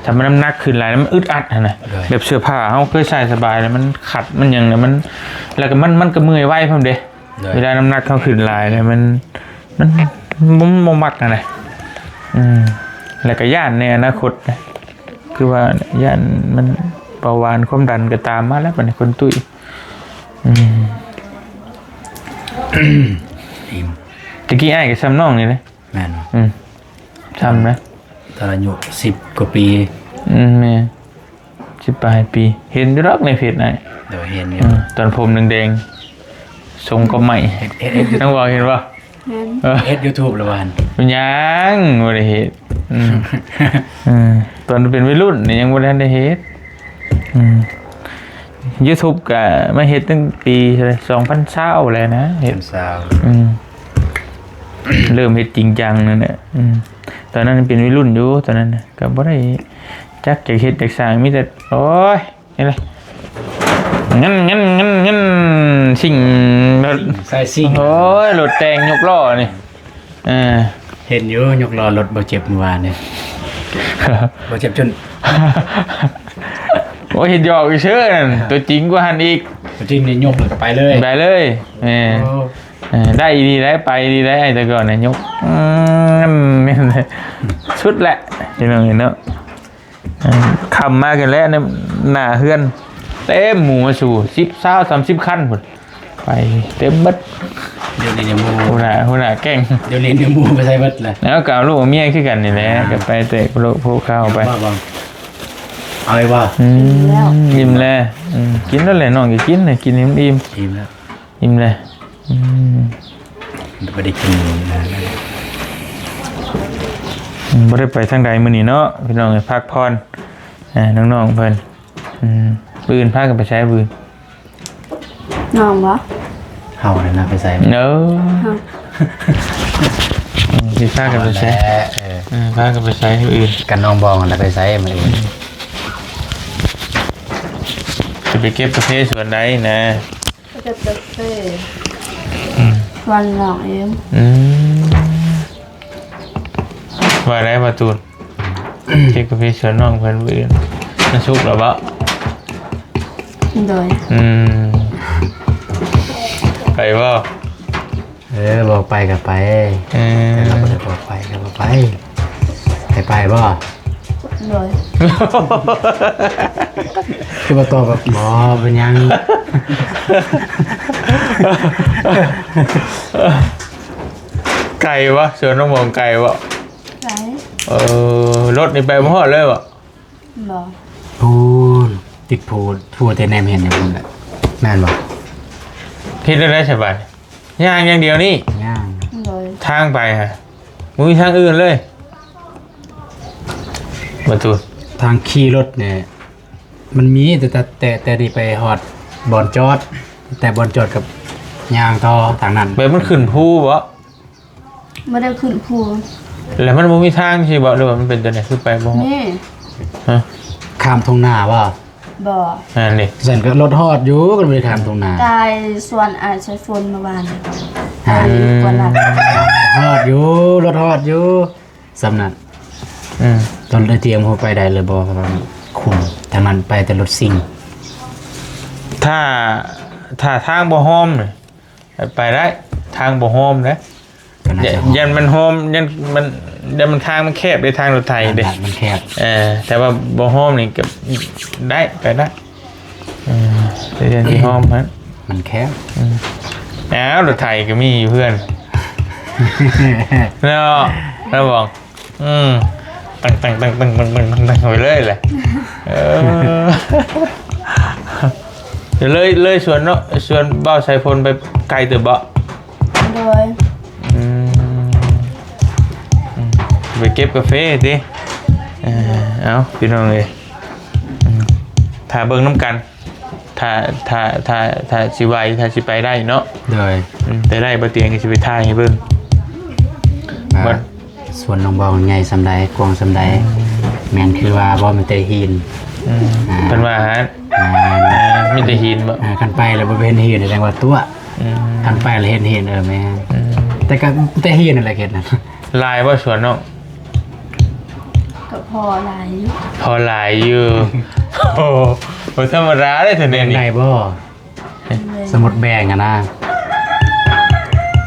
ຖ້າມັນນ້ຳໜັກຂຶ້ນຫຼາຍແລ້ວມັນອຶດອັດຫັ້ນນະ ໂດຍ ແບບເສື້ອຜ້າເຮົາເຄີຍໃສ່ສະບາຍແລ້ວ ມັນຂັດມັນຫຍັງແລ້ວມັນ ແລ້ວກໍມັນ ມັນກໍເມື່ອຍໄວພ້ອມເດ້ ໂດຍ ເວລານ້ຳໜັກເຮົາຂຶ້ນຫຼາຍແລ້ວມັນ ມັນ ມັນບໍ່ມັກຫັ້ນນະ. ອືມ ແລ້ວກໍຢ້ານໃນອະນາຄົດນະ ຄືວ່າຢ້ານມັນເບົາຫວານຄວາມດັນກໍຕາມມາແລ້ວ ບັດນີ້ຄົນຕຸ້ຍ. ອືມ ອີ່ມ ຕະກີ້ອ້າຍກໍຊ່ຳນ້ອງນີ້ເດ້. ແມ່ນບໍ່? ອືມ ຊ່ຳນະ ຕອນອາຍຸສິບກວ່າປີ. ອືມ ແມ່ນ ສິບປາຍປີ ເຫັນຢູ່ດອກໃນເຟສອ້າຍ. ໂດຍ ເຫັນຢູ່ ອືມ ຕອນຜົມແດງໆ ຊົງກໍໃໝ່ ເຫັນ ເຫັນ ເຫັນ ນາງບອກເຫັນບໍ່? ເຫັນ ເອີ ເຮັດ YouTube ແລ້ວວ່າຫັ້ນ ມັນຍັງບໍ່ໄດ້ເຮັດ. ອືມ ເອີ ຕອນເປັນໄວລຸ້ນນີ້ຍັງບໍ່ທັນໄດ້ເຮັດ. ອືມ YouTube ກະມາເຮັດຕັ້ງປີສອງພັນຊາວແລ້ວນະ ເຮັດ ສອງພັນຊາວ ອືມ ເລີ່ມເຮັດຈິງຈັງນັ້ນແຫຼະ. ອືມ ຕອນນັ້ນເປັນໄວລຸ້ນຢູ່ ຕອນນັ້ນນະ ກໍບໍ່ໄດ້ຈັກຈະເຮັດຈັກສ້າງ ມີແຕ່ ໂອ້ຍ ນີ້ແຫຼະ ເງິນ ເງິນ ເງິນ ເງິນ ຊິງ ລົດ ສາຍຊິງ ໂອ້ຍ ລົດແຕ່ງຍົກລໍ້ນີ້. ເອີ ເຫັນຢູ່ ຍົກລໍ້ລົດບໍ່ເຈັບມື້ວານນີ້ ບໍ່ເຈັບຈົນ ໂອ້ຍ ເຮັດຫຍອກຊື່ໆ ນັ້ນ ໂຕຈິງກວ່າຫັ້ນອີກ ໂຕຈິງນີ້ຍົກແລ້ວກໍໄປເລີຍ ໄປເລີຍ. ແມ່ນ ໂອ້ ເອີ ໄດ້ອີ່ຫຼີໄດ໋ ໄປອີ່ຫຼີໄດ໋ ໄອ້ແຕ່ກ່ອນນະຍົກ ອືມ ແມ່ນ ສຸດແຫຼະ ພີ່ນ້ອງເອີຍເນາະ. ເອີ ຄ່ຳມາກັນແລ້ວ ໜ້າເຮືອນເຕັມ ໝູ່ມາສູ່ ສິບ ຊາວ ສາມສິບຄັນພຸ້ນ ໄປເຕັມເບິດ. ດຽວນີ້ໝູ່ ຫົວໜ້າ ຫົວໜ້າແກ້ງ ດຽວນີ້ໝູ່ໄປໃສເບິດລະ? ແລ້ວກໍເອົາລູກເອົາເມຍຄືກັນນີ້ແຫຼະ ອ່າ ກໍໄປແຕ່ໂລກໂພກເຂົາໄປ ເອົາໄວ້ບໍ່? ອືມ ອີ່ມແລ້ວ ອີ່ມແລ້ວ. ອືມ ກິນແລ້ວແຫຼະ ນ້ອງກໍກິນ ກິນໃຫ້ມັນອີ່ມ ອີ່ມແລ້ວ. ອີ່ມແລ້ວ ອືມ ບໍ່ໄດ້ກິນນານແລ້ວ ອືມ ບໍ່ໄດ້ໄປທາງໃດມື້ນີ້ເນາະ ພີ່ນ້ອງເອີຍ ພັກຜ່ອນ ເອີ ນ້ອງໆເພິ່ນ. ອືມ ມື້ອື່ນພາກັນໄປໃສ? ມື້ອື່ນ ນ້ອງບໍ່? ເຮົານັ້ນນະໄປໃສ? ເອີ ເຮົາ ອືມ ຊິພາກັນໄປໃສ? ເອີ ເອີ ພາກັນໄປໃສມື້ອື່ນ? ກັບນ້ອງບອງຫັ້ນນະໄປໃສມື້ອື່ນ? ອືມ ຊິໄປເກັບກາເຟສວນໃດນະ? ເກັບກາເຟ ອືມ ວັນນອກເອງ. ອືມ ວ່າໄດ້ບໍ່ຕູນ ເກັບກາເຟສວນນ້ອງເພິ່ນມື້ອື່ນ ມັນສຸກແລ້ວບໍ່? ໂດຍ ອືມ ໄປບໍ່? ເອີ ບອກໄປກໍໄປ ເອີ ແຕ່ເຮົາບໍ່ໄດ້ບອກໄປກໍບໍ່ໄປ. ໃຫ້ໄປບໍ່? ໂດຍ ຄືວ່າຕອບແບບ ບໍ່ເປັນຫຍັງ. ໄກບໍ່? ສວນນ້ອງບອງໄກບໍ່? ໄກ. ເອີ ລົດນີ້ໄປບໍ່ຮອດເລີຍບໍ່? ບໍ່. ພຸ້ນ ຕິດພູ ພູແຕ່ແນມເຫັນຢູ່ພຸ້ນແຫຼະ ແມ່ນບໍ່? ເຮັດແນວໃດສະບາຍ? ຍ່າງຢ່າງດຽວນີ້ ຍ່າງ ໂດຍ ທາງໄປຫະ ບໍ່ມີທາງອື່ນເລີຍ ບໍ່ຕູນ. ທາງຂີ່ລົດນີ້ມັນມີ ແຕ່ ແຕ່ ແຕ່ ແຕ່ນີ້ໄປຮອດບ່ອນຈອດ ແຕ່ບ່ອນຈອດກັບຍ່າງຕໍ່ທາງນັ້ນ. ແບບມັນຂຶ້ນພູບໍ່? ບໍ່ໄດ້ຂຶ້ນພູ. ແລ້ວມັນບໍ່ມີທາງຊິບໍ່ ຫຼືວ່າມັນເປັນຈັ່ງໃດ ຄືໄປບໍ່ຮອດ? ມີ. ຮະ? ຂ້າມທົ່ງນາບໍ່? ບໍ່. ນັ້ນເດ້ ຊັ້ນກໍລົດຮອດຢູ່ ກໍບໍ່ໄດ້ຂ້າມທົ່ງນາ. ໄປສວນອ້າຍສາຍຝົນເມື່ອວານນີ້ ຮະ? ໄປກວດລາດ ຮອດຢູ່ ລົດຮອດຢູ່ ສ່ຳນັ້ນ. ອືມ ຕອນໄດ້ຕຽມເຂົ້າໄປໄດ້ເລີຍບໍ່? ເພາະວ່າມັນຄຸ້ນ ທາງນັ້ນໄປແຕ່ລົດຊິງ. ຖ້າ ຖ້າທາງບໍ່ຫ້ອມນີ້ ໄປໄດ້ ທາງບໍ່ຫ້ອມເດ້. ກໍໜ້າຈະ ຢ້ານມັນໂຮມ ຢ້ານມັນ ຢ້ານມັນ ທາງມັນແຄບເດ້ ທາງລົດໄຖເດ້ ມັນແຄບ. ເອີ ແຕ່ວ່າບໍ່ໂຮມນີ້ກໍໄດ້ ໄປໄດ້. ເອີ ເຮືອນທີ່ຫ້ອມຫັ້ນ ມັນແຄບ. ອືມ ອ້າວ ລົດໄຖກໍມີຢູ່ເຮືອນເນາະ ລະບອກ. ອືມ ຕັ້ງໆໆໆໆໄປເລີຍແຫຼະ. ເອີ ເລີຍ ເລີຍສວນເນາະ ສວນບ່າວໄຊພົນໄປໄກເຕີບບໍ່? ໂດຍ. ອືມ ອືມ ໄປເກັບກາເຟຕິ. ເອີ ເອົາ ພີ່ນ້ອງເອີຍ ອືມ ຖ້າເບິ່ງນຳກັນ ຖ້າ ຖ້າ ຖ້າ ຖ້າຊິໄຫວ ຖ້າຊິໄປໄດ້ເນາະ. ໂດຍ. ອືມ ໄປໄດ້ ບໍ່ຕຽງກໍຊິໄປຖ່າຍໃຫ້ເບິ່ງ ວ່າ ວ່າສວນນ້ອງບອງໃຫຍ່ສ່ຳໃດ ກວ້າງສ່ຳໃດ ອືມ ແມ່ນຄືວ່າບໍ່ມີແຕ່ຫີນ. ອືມ ອ່າ ເພິ່ນວ່າຫັ້ນ. ອ່າ ມີແຕ່ຫີນບໍ່? ອ່າ ຄັນໄປແລ້ວບໍ່ເຫັນຫີນ ແສດງວ່າຕົວະ. ອືມ ຄັນໄປແລ້ວເຫັນຫີນ ເອີ ແມ່ນ. ອືມ ແຕ່ກໍແຕ່ຫີນນັ້ນແຫຼະເຂດນັ້ນ. ຫຼາຍບໍ່ສວນນ້ອງ? ກໍພໍຫຼາຍຢູ່ ພໍຫຼາຍຢູ່. ໂອ້ ບໍ່ທຳມະດາເດ້ ແຖວນີ້. ແບ່ງໄດ້ບໍ່? ແບ່ງ ສົມມຸດແບ່ງຫັ້ນນະ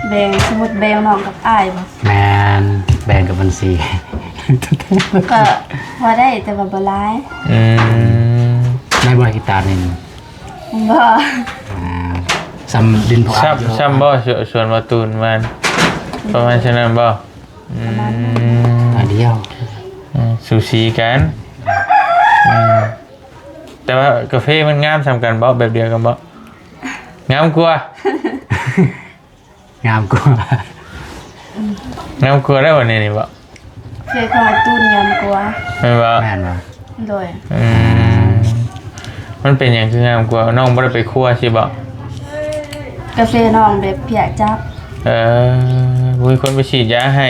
ແບ່ງ ສົມມຸດແບ່ງນ້ອງກັບອ້າຍບໍ່? ແມ່ນ ແບ່ງກັບບັນຊີ ກໍພໍໄດ້ ແຕ່ວ່າບໍ່ຫຼາຍ. ອືມ ໄດ້ບໍ່ ເຮັກຕາໜຶ່ງ? ບໍ່. ອ່າ ສ່ຳດິນຜູ້ອ້າຍ ສ່ຳ ສ່ຳບໍ່ ສວນ ສວນບໍ່ຕູນປະມານ ປະມານສ່ຳນັ້ນບໍ່? ອືມ ປະມານນັ້ນ ໜ້ອຍດຽວ. ອືມ ສູສີກັນ. ອືມ ແຕ່ວ່າກາເຟມັນງາມສ່ຳກັນບໍ່? ແບບດຽວກັນບໍ່? ງາມກວ່າ ງາມກວ່າ ງາມກວ່າໄດ້ບໍ່ ໃນນີ້ບໍ່? ເຄຂອງອ້າຍຕູນງາມກວ່າ ແມ່ນບໍ່? ແມ່ນບໍ່? ໂດຍ. ອືມ ມັນເປັນຫຍັງຄືງາມກວ່າ? ນ້ອງບໍ່ໄດ້ໄປຄົວຊິບໍ່? ກາເຟນ້ອງແບບພຽກຈັບ. ເອີ ບໍ່ມີຄົນໄປສີດຢາໃຫ້.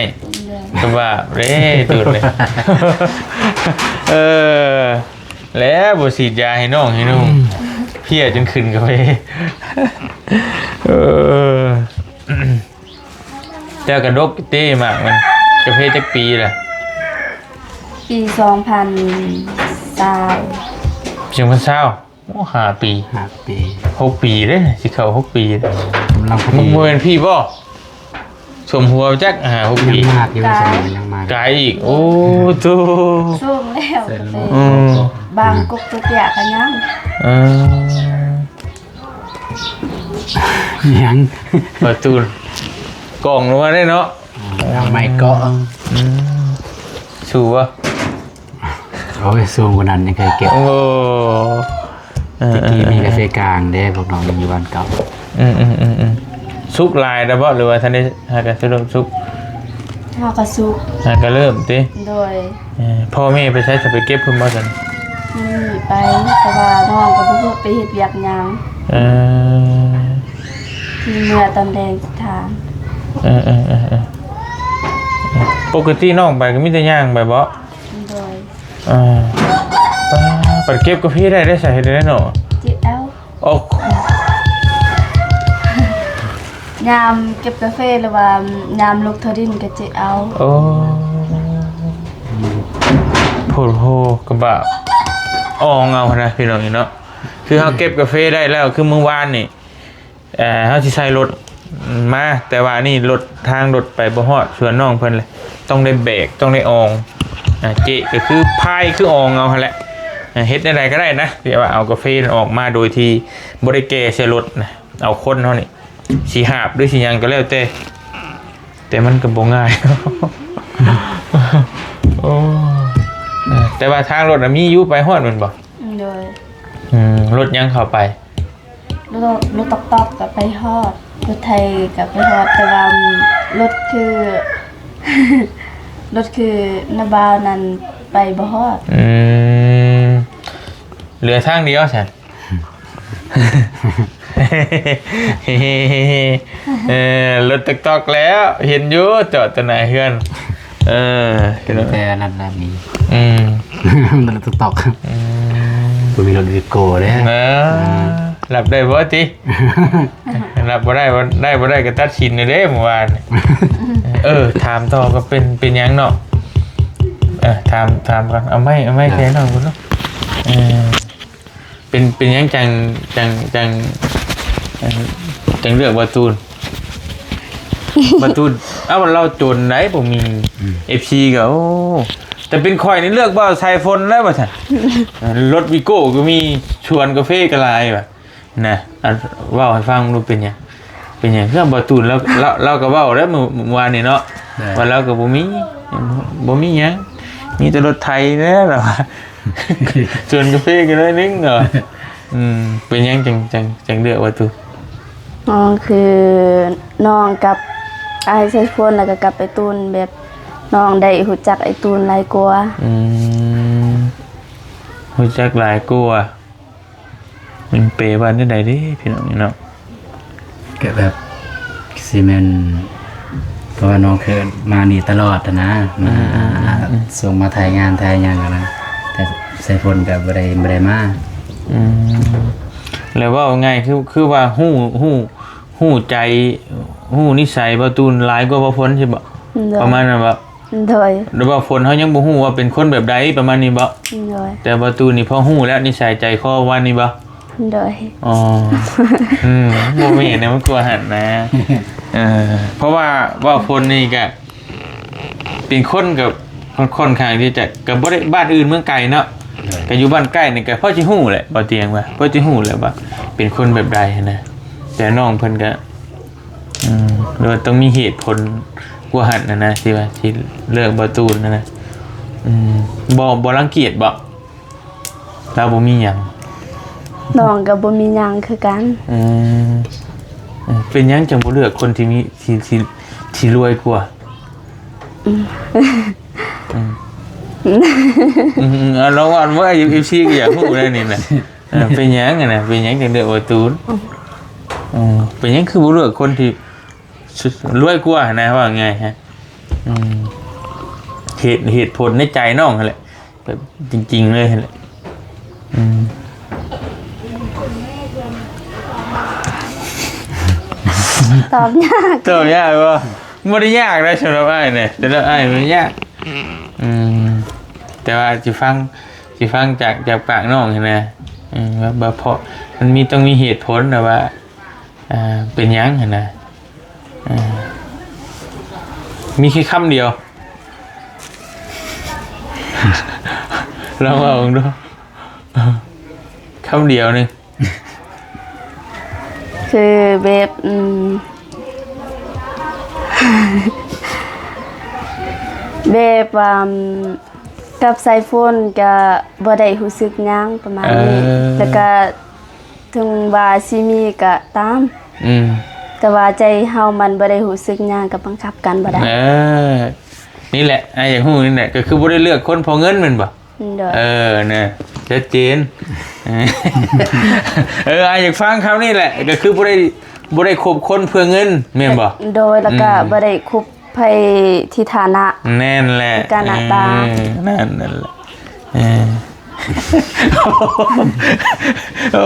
ໂດຍ. ກໍບາບເດ້ ຕູນເດ້. ເອີ ແລ້ວບໍ່ສີດຢາໃຫ້ນ້ອງໃຫ້ນຸ່ງ ອືມ ເພຍຈົນຂຶ້ນກາເຟ. ເອີ ແຕ່ກະດົກເຕະໝາກມັນ. ກາເຟຈັກປີລະ? ປີສອງພັນຊາວ. ສອງພັນຊາວ. ໂອ້ ຫ້າປີ ຫ້າປີ ຫົກປີເດ້ ຊິເຂົ້າຫົກປີ. ກຳລັງພໍດີ ມັນບໍ່ແມ່ນພີ້ບໍ່? ສົມຫົວຈັກ ຫ້າຫົກປີ ຍັງມາກຢູ່ ກາຍ ສະໄໝຍັງມາກ ກາຍອີກ. ໂອ້ ໂທ້ ສູງແລ້ວ. ອືມ ບາງກົກຕົວເຕ້ຍກະຍັງ. ເອີ ຫຍັງ ປະຕູກອງລົງມາໄດ້ເນາະ. ເອົາໄມ້ເກາະ. ອືມ ສູ້ບໍ່? ໂອ້ຍ ສູງກວ່ານັ້ນຍັງເຄີຍເກັບ. ໂອ້ ເອີ ແຕ່ກີ້ມີກາເຟກາງເດ້ ພວກນ້ອງຢູ່ບ້ານເກົ່າ. ອືມໆໆໆ ສຸກຫຼາຍແລ້ວບໍ່ ຫຼືວ່າທັນໄດ້ຫາກະເລີ່ມສຸກ? ຫາກະສຸກ ຫາກະເລີ່ມຕິ? ໂດຍ. ເອີ ພໍ່ແມ່ໄປໃສ ຈະໄປເກັບເພິ່ນບໍ່ຊັ້ນ? ອືມ ໄປ ແຕ່ວ່ານ້ອງກໍບໍ່ຮູ້ໄປເຮັດວຽກຫຍັງ. ເອີ ຊິເມືອຕອນແລງຊິຖາມ. ເອີໆໆໆ ປົກກະຕິນ້ອງໄປກໍມີແຕ່ຍ່າງໄປບໍ່? ໂດຍ. ອ່າ ປາ ປັດເກັບກາເຟໄດ້ ໄດ້ໃສເຮັດໄດ້ເນາະ? ເຈັບເອົາ. ໂອ້ ຍາມເກັບກາເຟ ຫຼືວ່າຍາມລຸກເທິ່ວດິນກໍເຈັບເອົາ. ໂອ້ ໂພດໂພ ກະບາບ ອອງເອົາຫັ້ນນະ ພີ່ນ້ອງເນາະ. ຄືເຮົາເກັບກາເຟໄດ້ແລ້ວ ຄືມື້ວານນີ້ ເອີ ເຮົາຊິໃສ່ລົດມາ ແຕ່ວ່າອັນນີ້ລົດ ທາງລົດໄປບໍ່ຮອດສວນນ້ອງເພິ່ນເລີຍ ຕ້ອງໄດ້ແບກ ຕ້ອງໄດ້ອອງ. ອ່າ ເຈະກໍຄືພາຍ ຄືອອງເອົາຫັ້ນແຫຼະ. ອ່າ ເຮັດແນວໃດກໍໄດ້ນະ ທີ່ວ່າເອົາກາເຟນັ້ນອອກມາໂດຍທີ່ບໍ່ໄດ້ແກ່ໃສ່ລົດນະ ເອົາຄົນເຮົານີ້ຊິຫາບ ຫຼືຊິຫຍັງກໍແລ້ວແຕ່ ແຕ່ມັນກໍບໍ່ງ່າຍ. ໂອ້ ເອີ ແຕ່ວ່າທາງລົດນະມີຢູ່ ໄປຮອດແມ່ນບໍ່? ໂດຍ. ອືມ ລົດຫຍັງເຂົ້າໄປ? ລົດ ລົດຕອກໆກໍໄປຮອດ ລົດໄຖກໍໄປຮອດ ແຕ່ວ່າລົດຄື ລົດຄືນ້າບ່າວນັ້ນໄປບໍ່ຮອດ. ອືມ ເຫຼືອທາງດຽວຊັ້ນ. ເອີ ລົດຕອກໆແລ້ວ ເຫັນຢູ່ ຈອດຕະໜ້າເຮືອນ. ເອີ ເປັນແຕ່ນັ້ນນະນີ້. ອືມ ລົດຕອກໆ. ອືມ ບໍ່ມີລົດວີໂກ້ເດ້. ເອີ ອ່າ ຮັບໄດ້ບໍ່ຕິ? ຮັບບໍ່ໄດ້ ໄດ້ບໍ່ໄດ້ກໍຕັດສິນເດ້ມື້ວານ. ເອີ ຖາມຕໍ່ ກໍເປັນ ເປັນຫຍັງເນາະ? ເອີ ຖາມ ຖາມກ່ອນ ເອົາໄມ້ ເອົາໄມ້ແຄນ້ອງກ່ອນເນາະ. ເອີ ເປັນ ເປັນຫຍັງຈັ່ງ ຈັ່ງ ຈັ່ງ ເອີ ຈັ່ງເລືອກບາຕູນ? ບາຕູນ ເອົ້າ ລາວຈົນໄດ໋ ບໍ່ມີ ອືມ ເອັຟຊີກໍ ໂອ້ ແຕ່ເປັນຂ້ອຍນີ້ເລືອກບ່າວໄຊພົນແລ້ວວ່າຊັ້ນ. ເອີ ລົດວີໂກ້ກໍມີ ສວນກາເຟກໍຫຼາຍວ່າ. ນະ ອັນ ເວົ້າໃຫ້ຟັງດູ ເປັນຫຍັງ ເປັນຫຍັງ ຄືບໍ່ຕູນ ລາວ ລາວ ລາວກໍເວົ້າແລ້ວມື້ ມື້ວານນີ້ເນາະ ໄດ້ ວ່າລາວກໍບໍ່ມີ ບໍ່ມີຫຍັງ ມີແຕ່ລົດໄຖແຫຼະ ລາວວ່າ ສວນກາເຟກໍໜ້ອຍໜຶ່ງເນາະ ອືມ ເປັນຫຍັງຈັ່ງ ຈັ່ງ ຈັ່ງເລືອກວ່າຕູນ? ອໍ ຄືນ້ອງກັບອ້າຍໄຊພົນ ແລ້ວກໍກັບໄອ້ຕູນ ແບບນ້ອງໄດ້ຮູ້ຈັກໄອ້ຕູນຫຼາຍກວ່າ. ອືມ ຮູ້ຈັກຫຼາຍກວ່າ. ມັນແປວ່າແນວໃດເດ້ພີ່ນ້ອງເນາະ? ກໍແບບ ຊິແມ່ນ ເພາະວ່ານ້ອງເຄີຍມານີ້ຕະຫຼອດຫັ້ນນະ ມາ ອືມໆໆໆ ສົ່ງມາຖ່າຍງານຖ່າຍຫຍັງຫັ້ນນະ ແຕ່ໄຊພົນກໍບໍ່ໄດ້ ບໍ່ໄດ້ມາ. ອືມ ແລ້ວເວົ້າງ່າຍ ຄື ຄືວ່າຮູ້ ຮູ້ ຮູ້ໃຈ ຮູ້ນິໄສບ່າວຕູນຫຼາຍກວ່າບ່າວພົນຊິບໍ? ໂດຍ ປະມານນັ້ນບໍ? ໂດຍ ຫຼືວ່າຝົນເຮົາຍັງບໍ່ຮູ້ວ່າເປັນຄົນແບບໃດ ປະມານນີ້ບໍ? ໂດຍ ແຕ່ວ່າຕູ້ນີ້ພໍຮູ້ແລ້ວນິໄສໃຈຄໍປະມານນີ້ບໍ? ໂດຍ ອໍ ອືມ ບໍ່ແມ່ນນະ ມັນກວ່າຫັ້ນນະ ເອີ ເພາະວ່າເວົ້າຝົນນີ້ກະເປັນຄົນກະ ຄ່ອນຂ້າງທີ່ຈະ ກະບໍ່ໄດ້ ບ້ານອື່ນເມືອງໄກເນາະ ໂດຍ ກະຢູ່ບ້ານໃກ້ນີ້ກະພໍຊິຮູ້ແຫຼະ ບໍ່ຕຽງວ່າ ພໍຊິຮູ້ແຫຼະວ່າເປັນຄົນແບບໃດຫັ້ນນະ ແຕ່ນ້ອງເພິ່ນກະ ອືມ ຫຼືວ່າຕ້ອງມີເຫດຜົນກວ່າຫັ້ນນະ ທີ່ວ່າ ທີ່ເລືອກບ່າວຕູນນະ ອືມ ບໍ່ ບໍ່ລັງກຽດບໍ? ລາວບໍ່ມີຫຍັງ ນ້ອງກໍບໍ່ມີຫຍັງຄືກັນ ອືມ ເປັນຫຍັງຈັ່ງບໍ່ເລືອກຄົນທີ່ມີ ທີ່ ທີ່ ທີ່ລວຍກວ່າ? ອືມ ອືມ ອືມ ເອົາລອງເວົ້າເບິ່ງ ເອັຟຊີກໍຢາກຮູ້ແນວນີ້ນະ ເອີ ເປັນຫຍັງຫັ້ນນະ ເປັນຫຍັງຈັ່ງເລືອກບ່າວຕູນ? ອືມ ເປັນຫຍັງຄືບໍ່ເລືອກຄົນທີ່ ລວຍກວ່າຫັ້ນນະ ເວົ້າງ່າຍໆ ອືມ ເຫດ ເຫດຜົນໃນໃຈນ້ອງຫັ້ນແຫຼະ ແບບຈິງໆເລີຍຫັ້ນແຫຼະ ອືມ ຕອບຍາກ ຕອບຍາກບໍ່? ບໍ່ໄດ້ຍາກນະ ສຳລັບອ້າຍນະ ສຳລັບອ້າຍບໍ່ໄດ້ຍາກ ອືມ ແຕ່ວ່າຊິຟັງ ຊິຟັງຈາກ ຈາກປາກນ້ອງຫັ້ນນະ ອືມ ວ່າ ວ່າເພາະມັນມີ ຕ້ອງມີເຫດຜົນນະວ່າ ອ່າ ເປັນຫຍັງຫັ້ນນະ ອ່າ ມີແຄ່ຄຳດຽວ ລອງເວົ້າເບິ່ງດູ ຄຳດຽວໜຶ່ງ ຄືແບບ ອືມ ແບບວ່າ ກັບສາຍຝົນກະບໍ່ໄດ້ຮູ້ສຶກຫຍັງປະມານນີ້ ເອີ ແລ້ວກະເຖິງວ່າຊິມີກະຕາມ ອືມ ແຕ່ວ່າໃຈເຮົາມັນບໍ່ໄດ້ຮູ້ສຶກຫຍັງ ກໍບັງຄັບກັນບໍ່ໄດ້ ເອີ ນີ້ແຫຼະ ອ້າຍຢາກຮູ້ນີ້ແຫຼະ ກໍຄືບໍ່ໄດ້ເລືອກຄົນເພາະເງິນແມ່ນບໍ່? ໂດຍ ເອີ ນະ ຊັດເຈນ ເອີ ອ້າຍຢາກຟັງຄຳນີ້ແຫຼະ ກໍຄືບໍ່ໄດ້ ບໍ່ໄດ້ຄົບຄົນເພື່ອເງິນແມ່ນບໍ່? ໂດຍ ແລ້ວກະ ອືມ ບໍ່ໄດ້ຄົບ ໃຜທີ່ຖານະ ແມ່ນແຫຼະ ການໜ້າຕາ ເອີ ນັ້ນ ນັ້ນແຫຼະ ເອີ ໂອ້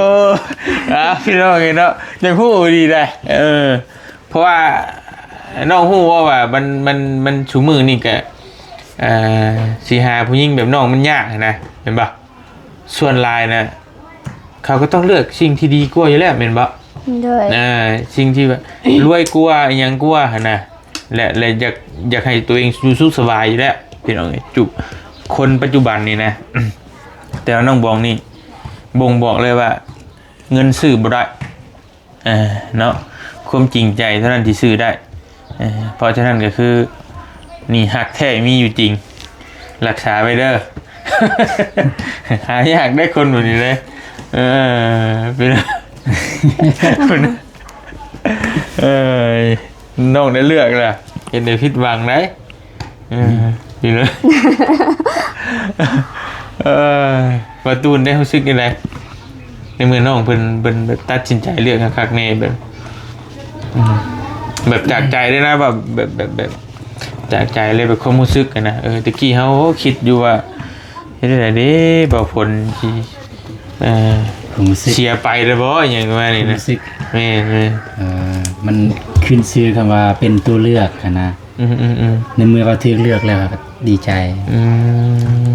ອ່າ ພີ່ນ້ອງເອີຍເນາະ ຢາກຮູ້ດີໄດ໋ ເອີ ເພາະວ່ານ້ອງຮູ້ວ່າ ວ່າມັນ ມັນ ມັນ ຊຸມື້ນີ້ກະ ເອີ ຊິຫາຜູ້ຍິງແບບນ້ອງມັນຍາກຫັ້ນນະ ແມ່ນບໍ່? ສ່ວນຫຼາຍນະ ເຂົາກໍຕ້ອງເລືອກສິ່ງທີ່ດີກວ່າຢູ່ແລ້ວແມ່ນບໍ່? ໂດຍ ເອີ ສິ່ງທີ່ວ່າ ລວຍກວ່າ ອີ່ຫຍັງກວ່າຫັ້ນນະ ແລະ ແລະ ຢາກ ຢາກໃຫ້ຕົວເອງຢູ່ສຸກສະບາຍຢູ່ແລ້ວ ພີ່ນ້ອງເອີຍ ຈຸ ຄົນປັດຈຸບັນນີ້ນະ ແຕ່ວ່ານ້ອງບອງນີ້ບົ່ງບອກເລີຍວ່າ ເງິນຊື້ບໍ່ໄດ້ ເອີ ເນາະ ຄວາມຈິງໃຈເທົ່ານັ້ນທີ່ຊື້ໄດ້ ເອີ ເພາະສະນັ້ນກໍຄື ນີ້ຮັກແທ້ມີຢູ່ຈິງ ຮັກສາໄວ້ເດີ ຫາຍາກໄດ໋ຄົນແບບນີ້ເດ້ ເອີ ເປັນ ເອີ ນ້ອງໄດ້ເລືອກລະ ເຮັດໃຫ້ຜິດຫວັງໄດ໋. ເອີ ອືມ ຢູ່ເລີຍ ເອີ ກາຕູນໄດ້ຮູ້ສຶກຈັ່ງໃດ ໃນເມື່ອນ້ອງເພິ່ນ ເພິ່ນແບບຕັດສິນໃຈເລືອກຄັກໆແນ່ ແບບ ອືມ ແບບຈາກໃຈເລີຍນະ ແບບ ແບບ ແບບ ແບບຈາກໃຈເລີຍ ແບບຄວາມຮູ້ສຶກຫັ້ນນະ ເອີ ແຕ່ກີ້ເຮົາຄິດຢູ່ວ່າ ເຮັດຈັ່ງໃດເດ້ ບ່າວຝົນຊິ ເອີ ຄວາມຮູ້ສຶກ ເສຍໄປແລ້ວບໍ່ ອີ່ຫຍັງປະມານນີ້ນະ ຄວາມຮູ້ສຶກ ແມ່ນໆ ເອີ ມັນຂຶ້ນຊື່ຄຳວ່າເປັນຕົວເລືອກຫັ້ນນະ ອືມໆໆ ໃນເມື່ອວ່າຖືກເລືອກແລ້ວກໍດີໃຈ ອືມ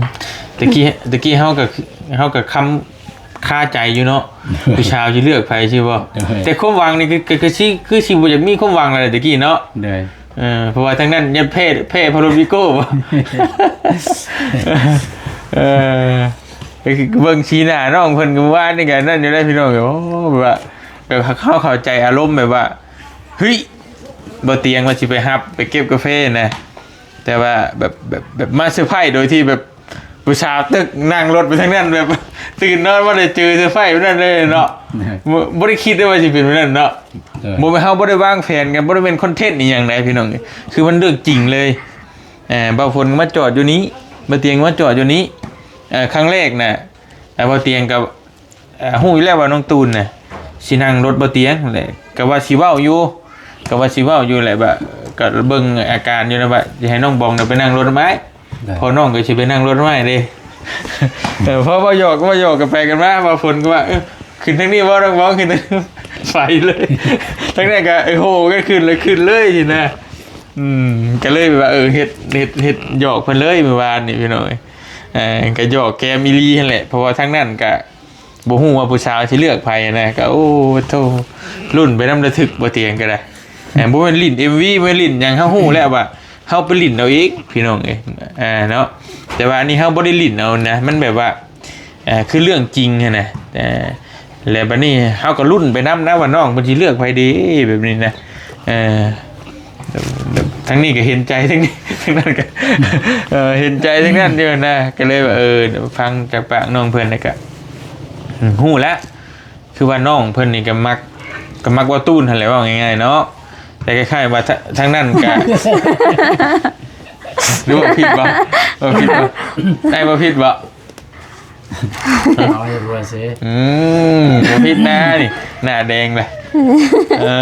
ແຕ່ກີ້ ແຕ່ກີ້ເຮົາກໍ ເຮົາກໍຄຳຄາໃຈຢູ່ເນາະ ຜູ້ສາວຊິເລືອກໃຜຊິບໍ່ ໂດຍ ແຕ່ຄວາມຫວັງນີ້ຄື ຄື ຄືຊິ ຄືຊິບໍ່ຢາກມີຄວາມຫວັງແລ້ວແຕ່ກີ້ເນາະ ໂດຍ ເອີ ເພາະວ່າທາງນັ້ນຍັງແພ້ ແພ້ເພາະລົດວີໂກ້ ເອີ ເອີ ກໍຄືເບິ່ງສີໜ້ານ້ອງເພິ່ນກໍເມື່ອວານນີ້ກໍນັ້ນຢູ່ໄດ໋ພີ່ນ້ອງ. ໂອ້ ແບບວ່າ ແບບເຮົາເຂົ້າໃຈອາລົມແບບວ່າ ເຮີ້ຍ ບໍ່ຕຽງວ່າຊິໄປຮັບໄປເກັບກາເຟນະ ແຕ່ວ່າແບບ ແບບ ແບບມາເຊີໄພໂດຍທີ່ແບບ ຜູ້ສາວຕຶກນັ່ງລົດໄປທາງນັ້ນ ແບບຕື່ນນອນມາໄດ້ເຈີເຊີໄພແບບນັ້ນເລີຍເນາະ. ບໍ່ ບໍ່ໄດ້ຄິດເລີຍວ່າຊິເປັນແບບນັ້ນເນາະ. ໂດຍ ບໍ່ແມ່ນ ເຮົາບໍ່ໄດ້ວາງແຜນກັນ ບໍ່ໄດ້ເປັນຄອນເທັນອີ່ຫຍັງໃດ໋ພີ່ນ້ອງ. ຄືມັນເລື່ອງຈິງເລີຍ. ເອີ ບ່າວຝົນກໍມາຈອດຢູ່ນີ້ ບ່າວຕຽງກໍມາຈອດຢູ່ນີ້. ເອີ ຄັ້ງແລກນະ ເອີ ບ່າວຕຽງກໍ ເອີ ຮູ້ຢູ່ແລ້ວວ່ານ້ອງຕູນນະຊິນັ່ງລົດບ່າວຕຽງແຫຼະ ກໍວ່າຊິເວົ້າຢູ່ ກໍວ່າຊິເວົ້າຢູ່ແຫຼະ ວ່າ ກໍເບິ່ງອາການຢູ່ນະ ວ່າຊິໃຫ້ນ້ອງບອງນະໄປນັ່ງລົດນຳອ້າຍ. ໂດຍ ເພາະນ້ອງກໍຊິໄປນັ່ງລົດນຳອ້າຍເດ້. ເອີ ເພາະເວົ້າຫຍອກ ເວົ້າຫຍອກກັນໄປກັນມາ ບ່າວຝົນກໍວ່າ ເອີ ຂຶ້ນທາງນີ້ບໍ່ ນ້ອງບອງ ຂຶ້ນທາງ ໄປເລີຍ. ທາງນັ້ນກໍ ເອີ ໂຫກັນຂຶ້ນເລີຍ ຂຶ້ນເລີຍຊີ້ນະ. ອືມ ກໍເລີຍແບບວ່າ ເອີ ເຮັດ ເຮັດ ເຮັດຫຍອກເພິ່ນເລີຍມື້ວານນີ້ພີ່ນ້ອງເອີຍ. ເອີ ກໍຫຍອກແກ້ມອີ່ຫຼີຫັ້ນແຫຼະ ເພາະວ່າທາງນັ້ນກໍ ບໍ່ຮູ້ວ່າຜູ້ສາວຊິເລືອກໃຜນະ ກໍ ໂອ້ໂທ້ ລຸ້ນໄປນຳລະທຶກ ບໍ່ຕຽງກໍໄດ້. ເອີ ບໍ່ແມ່ນຫຼິ້ນເອັມວີ ບໍ່ແມ່ນຫຼິ້ນຫຍັງ ເຮົາຮູ້ແລ້ວວ່າເຮົາໄປຫຼິ້ນເອົາເອງພີ່ນ້ອງເອີຍ ເນາະ. ແຕ່ວ່າອັນນີ້ເຮົາບໍ່ໄດ້ຫຼິ້ນເອົານະ ມັນແບບວ່າ ເອີ ຄືເລື່ອງຈິງຫັ້ນນະ. ເອີ ແລ້ວບັດນີ້ເຮົາກໍລຸ້ນໄປນຳນະວ່ານ້ອງເພິ່ນຊິເລືອກໃຜດີ ແບບນີ້ນະ. ເອີ ແບບ ແບບ ທາງນີ້ກໍເຫັນໃຈ ທາງນີ້ ທາງນັ້ນກໍ ເອີ ເຫັນໃຈທາງນັ້ນຢູ່ນະ ກໍເລີຍວ່າ ເອີ ຟັງຈາກປາກນ້ອງເພິ່ນແລ້ວກໍ ອືມ ຮູ້ແລ້ວ ຄືວ່ານ້ອງເພິ່ນນີ້ກໍມັກ ກໍມັກເວົ້າຕູນຫັ້ນແຫຼະ ເວົ້າງ່າຍໆເນາະ. ແຕ່ຄ້າຍໆວ່າ ທະ ທາງນັ້ນກໍ ຫຼືວ່າຜິດບໍ່? ເວົ້າຜິດບໍ່? ອ້າຍເວົ້າຜິດບໍ່? ເອົາໃຫ້ຮູ້ຊື່. ອືມ ບໍ່ຜິດນະນີ້ ໜ້າແດງເລີຍ. ເອີ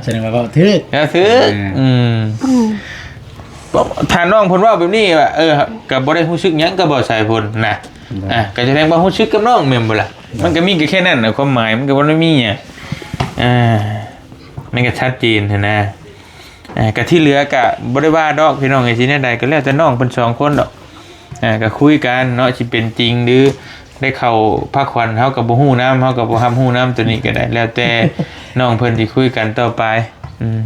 ສະແດງວ່າເວົ້າຖືກ ເວົ້າຖືກ. ອືມ ອືມ ອືມ ຖ້ານ້ອງເພິ່ນເວົ້າແບບນີ້ວ່າ ເອີ ກໍບໍ່ໄດ້ຮູ້ສຶກຫຍັງກັບບ່າວສາຍຝົນນະ. ໂດຍ ອ່າ ກໍສະແດງວ່າຮູ້ສຶກກັບນ້ອງແມ່ນບໍ່ລະ? ໂດຍ ມັນກໍມີກໍແຄ່ນັ້ນນະ ຄວາມໝາຍມັນກໍບໍ່ໄດ້ມີຫຍັງ. ອ່າ ມັນກໍຊັດເຈນຫັ້ນນະ. ອ່າ ກໍທີ່ເຫຼືອກໍບໍ່ໄດ້ວ່າດອກພີ່ນ້ອງເອີຍ ຊິແນວໃດກໍແລ້ວແຕ່ນ້ອງເພິ່ນສອງຄົນດອກ. ອ່າ ກໍຄຸຍກັນເນາະ ຊິເປັນຈິງ ຫຼື ໄດ້ເຂົ້າພາຂວັນ ເຮົາກໍບໍ່ຮູ້ນຳ ເຮົາກໍບໍ່ຮັບຮູ້ນຳ ໂຕນີ້ກໍໄດ້ ແລ້ວແຕ່ນ້ອງເພິ່ນຊິຄຸຍກັນຕໍ່ໄປ. ອືມ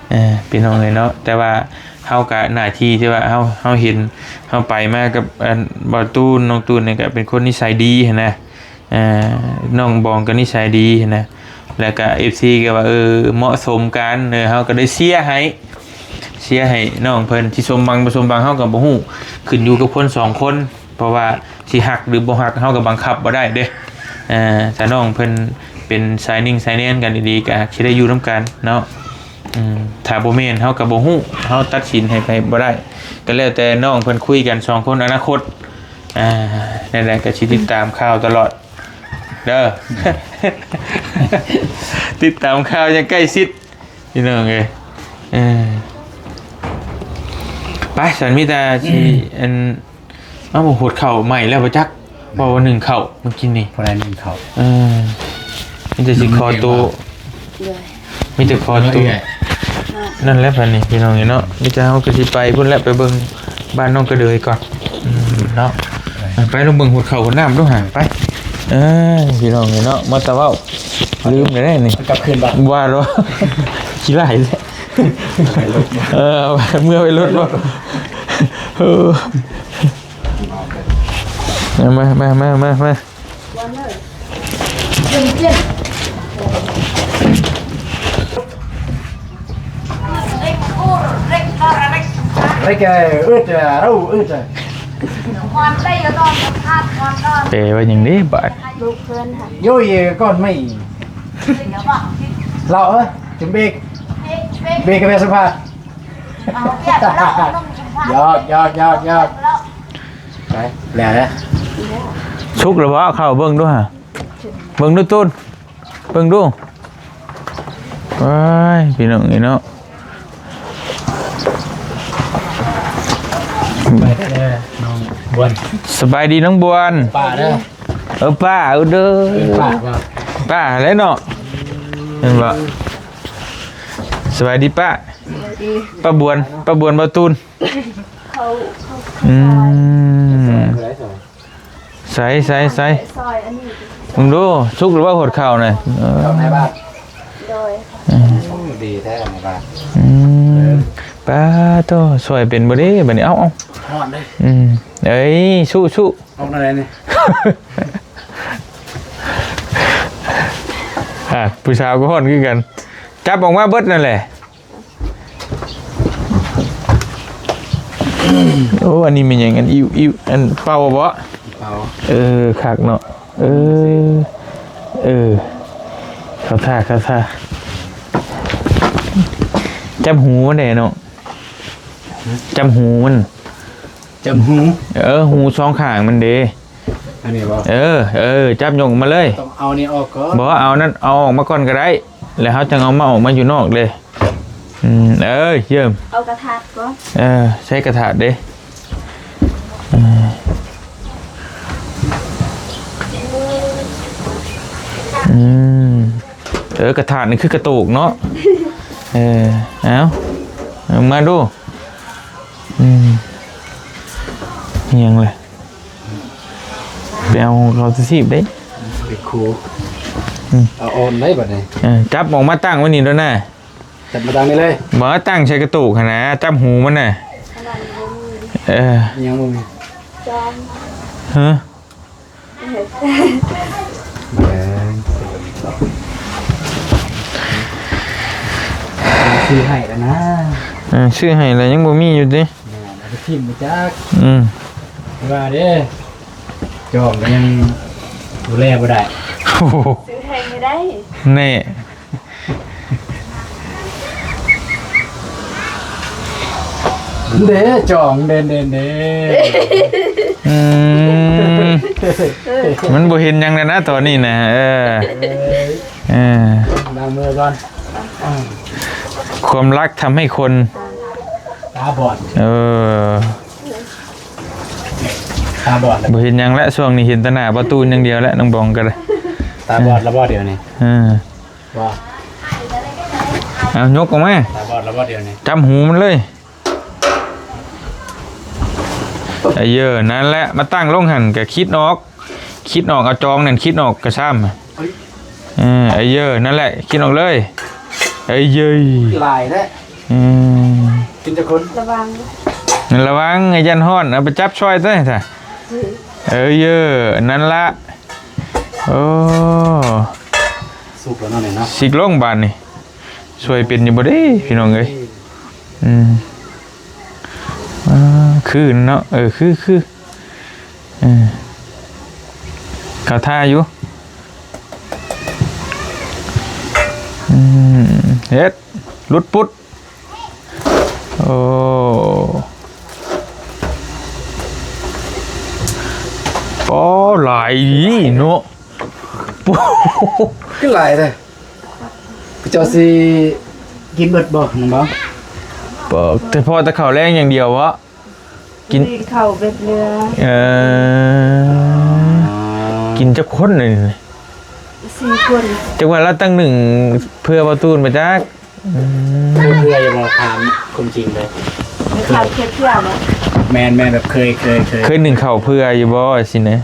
ເອີ ພີ່ນ້ອງເອີຍເນາະ ແຕ່ວ່າເຮົາກໍໜ້າທີ່ທີ່ວ່າເຮົາ ເຮົາເຫັນ ເຮົາໄປມາກັບ ອັນ ບ່າວຕູນ ນ້ອງຕູນນີ້ກໍເປັນຄົນນິໄສດີຫັ້ນນະ. ເອີ ນ້ອງບອງກໍນິໄສດີຫັ້ນນະ ແລ້ວກໍເອັຟຊີກໍວ່າ ເອີ ເໝາະສົມກັນ ເອີ ເຮົາກໍໄດ້ເຊຍໃຫ້ ເຊຍໃຫ້ນ້ອງເພິ່ນ ຊິສົມຫວັງບໍ່ສົມຫວັງເຮົາກໍບໍ່ຮູ້ ຂຶ້ນຢູ່ກັບຄົນສອງຄົນ ເພາະວ່າຊິຮັກຫຼືບໍ່ຮັກເຮົາກໍບັງຄັບບໍ່ໄດ້ເດ້. ເອີ ຖ້ານ້ອງເພິ່ນເປັນສາຍນິ່ງສາຍແໜ້ນກັນດີໆ ກໍຊິໄດ້ຢູ່ນຳກັນເນາະ. ອືມ ຖ້າບໍ່ແມ່ນເຮົາກໍບໍ່ຮູ້ ເຮົາຕັດສິນໃຫ້ໃຜບໍ່ໄດ້ ກໍແລ້ວແຕ່ນ້ອງເພິ່ນຄຸຍກັນສອງຄົນອະນາຄົດ. ອ່າ ແນວໃດກໍຊິຕິດຕາມຂ່າວຕະຫຼອດເດີ ຕິດຕາມຂ່າວຢ່າງໃກ້ຊິດ ພີ່ນ້ອງເອີຍ. ເອີ ໄປ ສັນມີແຕ່ຊິ ອືມ ອັນ ເອົາ ຫົດເຂົ້າໃໝ່ແລ້ວບໍ່ຈັກ ເພາະວ່າໜຶ້ງເຂົ້າມື້ກີ້ນີ້ ຜູ້ໃດໜຶ້ງເຂົ້າ. ເອີ ມີແຕ່ຊິຂໍໂຕ ໂດຍ ມີແຕ່ຂໍໂຕ. ເອີ ນັ້ນແຫຼະບັດນີ້ພີ່ນ້ອງເອີຍເນາະ ມີແຕ່ເຮົາກໍຊິໄປພຸ້ນແຫຼະ ໄປເບິ່ງບ້ານນ້ອງກະເດີຍກ່ອນ. ອືມ ເນາະ ໄປ ໄປລອງເບິ່ງຫົດເຂົ້າຫົດນ້ຳດູຫາ ໄປ. ເອີ ພີ່ນ້ອງເອີຍເນາະ ມາແຕ່ເວົ້າ ລືມແລ້ວນີ້ ກັບຄືນບໍ່ ວ່າແລ້ວ ຂີ້ຫຼາຍແທ້. ເອີ ເອົາໄວ້ເມືອໄວ້ລົດບໍ່? ເອີ ມາ ມາ ມາ ມາ ມາ. ເລັກ ເອີ ເອິດ ເອີ ເອົາ ເອິດ ແປວ່າຫຍັງເດ້ບາດ? ໂຍຍ ກ່ອນໄໝ ລາວເອີຍ ຈຳເບກ ເບກກະແຟສະພາ ຢອກ ຢອກ ຢອກ ຢອກ ໄປ ແລ້ວແຫຼະ ສຸກແລ້ວບໍ່? ເຂົ້າເບິ່ງດູຫາ ເບິ່ງດູຕູນ ເບິ່ງດູ. ໂອ້ຍ ພີ່ນ້ອງເອີຍເນາະ ໄປເດີນ້ອງບວນ ສະບາຍດີນ້ອງບວນ ປ້າເດີ ເອີ ປ້າ ເອີ ເດີ ປ້າ ປ້າແຫຼະເນາະ ເຫັນບໍ່? ສະບາຍດີປ້າ ສະບາຍດີ ປ້າບວນ ປ້າບວນ ບ່າວຕູນ ເຂົ້າ ເຂົ້າ ອືມ ໃສ່ ໃສ່ ໃສ່ ເບິ່ງດູ ສຸກຫຼືວ່າຫົດເຂົ້ານະ? ເອີ ເຂົ້າໃນບ້ານ ໂດຍ ອືມ ໂອ້ ດີແທ້ໃນບ້ານ ອືມ ປ້າໂທ້ ຊ່ອຍເປັນບໍ່ເດ້ບັດນີ້ ເອົ້າ ເອົ້າ ຮ້ອນເດ້ ອືມ ເອີຍ ສູ້ໆ ອອກແນວໃດນີ້? ອ່າ ຜູ້ສາວກໍຮ້ອນຄືກັນ ຈັບອອກມາເບິດນັ້ນແຫຼະ. ໂອ້ ອັນນີ້ແມ່ນຫຍັງ? ອັນ ອິ້ວໆ ອັນເປົ່າບໍ? ເປົ່າ. ເອີ ຄັກເນາະ. ເອີ ເອີ ເຂົ້າທ່າ ເຂົ້າທ່າ. ຈັບຫູມັນແດ່ເນາະ. ຫືມ? ຈັບຫູມັນ. ຈັບຫູ? ເອີ ຫູສອງຂ້າງມັນເດ. ອັນນີ້ບໍ? ເອີ ເອີ ຈັບຍົກອອກມາເລີຍ. ຕ້ອງເອົານີ້ອອກກ່ອນ. ບໍ່ ເອົານັ້ນ ເອົາອອກມາກ່ອນກໍໄດ້ ແລ້ວເຮົາຈັ່ງເອົາມາ ອອກມາຢູ່ນອກເດ້. ອືມ ເອີ ເຢີມ ເອົາກະຖາດກ່ອນ. ເອີ ໃຊ້ກະຖາດເດ້. ເອີ ອືມ ເອີ ກະຖາດນີ້ຄືກະໂຕກເນາະ. ເອີ ເອົາ ເອົາມາດູ. ອືມ ຫຍັງລະ? ໄປເອົາຂອງເຂົາຊິບເດ້. ເປັນຄູ. ອືມ ເອົາອ່ອນໄດ້ບັດນີ້. ເອີ ຈັບອອກມາຕັ້ງໄວ້ນີ້ໂລດນະ. ຈັບມາຕັ້ງນີ້ເລີຍ. ບໍ່ ຕັ້ງໃສ່ກະໂຕກຫັ້ນນະ ຈັບຫູມັນນະ. ເອີ ຍັງບໍ່ມີ. ຮະ? ຊື້ໃຫ້ແລ້ວນະ. ເອີ ຊື້ໃຫ້ແລ້ວ ຍັງບໍ່ມີຢູ່ຕິ? ແມ່ນ ເອົາໄປຖິ້ມບໍ່ຈັກ. ອືມ ວ່າເດ້ ຈອງກໍຍັງດູແລບໍ່ໄດ້. ໂອ້ໂຫ ຊື້ແພງຢູ່ໄດ໋. ແນ່ ເດ້ ຈອງເດ້ ເດ້ ເດ້. ອືມ ມັນບໍ່ເຫັນຫຍັງແລ້ວນະຕອນນີ້ນະ. ເອີ ເອີ ລ້າງມືກ່ອນ. ຄວາມລັກທຳໃຫ້ຄົນຕາບອດ. ເອີ ຕາບອດແລ້ວ ບໍ່ເຫັນຫຍັງແລ້ວ ຊ່ວງນີ້ເຫັນແຕ່ໜ້າປະຕູນຢ່າງດຽວແຫຼະ ນ້ອງບອງກໍໄດ້. ຕາບອດແລ້ວບໍ່ດຽວນີ້? ເອີ ບໍ່ ເອົາຍົກອອກມາ. ຕາບອດແລ້ວບໍ່ດຽວນີ້? ຈັບຫູມັນເລີຍ. ເອີ ນັ້ນແຫຼະ ມາຕັ້ງລົງຫັ້ນ ກະຄິດອອກ ຄິດອອກ ເອົາຈອງນັ້ນຄິດອອກກະຊ້ຳ. ເອີ ເອີ ນັ້ນແຫຼະ ກິນອອກເລີຍ. ເອີ ເຢີຍ ຫຼາຍແທ້. ອືມ ກິນຈັກຄົນ? ລະວັງ ລະວັງ ຢ່າຢ້ານຮ້ອນ. ເອົາໄປຈັບຊ່ອຍເດ້ ເອີ ເຢີ ນັ້ນລະ. ໂອ້ ສຸກແລ້ວເນາະນີ້ເນາະ. ຊິກລົງບາດນີ້ ຊ່ວຍເປັນຢູ່ບໍ່ເດ້ ພີ່ນ້ອງເອີຍ? ອືມ ອ່າ ຄືເນາະ. ເອີ ຄື ຄື ເອີ ເຂົ້າທ່າຢູ່. ອືມ ເຮັດ ຫຼຸດປຸດ. ໂອ້ ປໍ ຫຼາຍອີ່ຫຼີເນາະ. ໂອ້ ຄືຫຼາຍແທ້. ເຈົ້າຊິກິນເບິດບໍ່ ນ້ອງບອງ? ບໍ່ ແຕ່ພໍແຕ່ເຂົ້າແລງຢ່າງດຽວເບາະ? ກິນ ກິນເຂົ້າເບິດເຫຼືອ. ເອີ ອໍ ກິນຈັກຄົນນີ້? ສີ່ຄົນ. ຈັກວ່າລາວຕັ້ງໜຶ້ງເພື່ອບໍ່ຕູນບໍ່ຈັກ. ອືມ ເພື່ອ ເພື່ອຢູ່ບໍ່? ຖາມຄວາມຈິງເລີຍ. ຖາມເພື່ອ ເພື່ອບໍ່? ແມ່ນໆ ແບບເຄີຍ ເຄີຍ ເຄີຍ ເຄີຍໜຶ້ງເຂົ້າເພື່ອຢູ່ບໍ່ ຊີ້ນະ?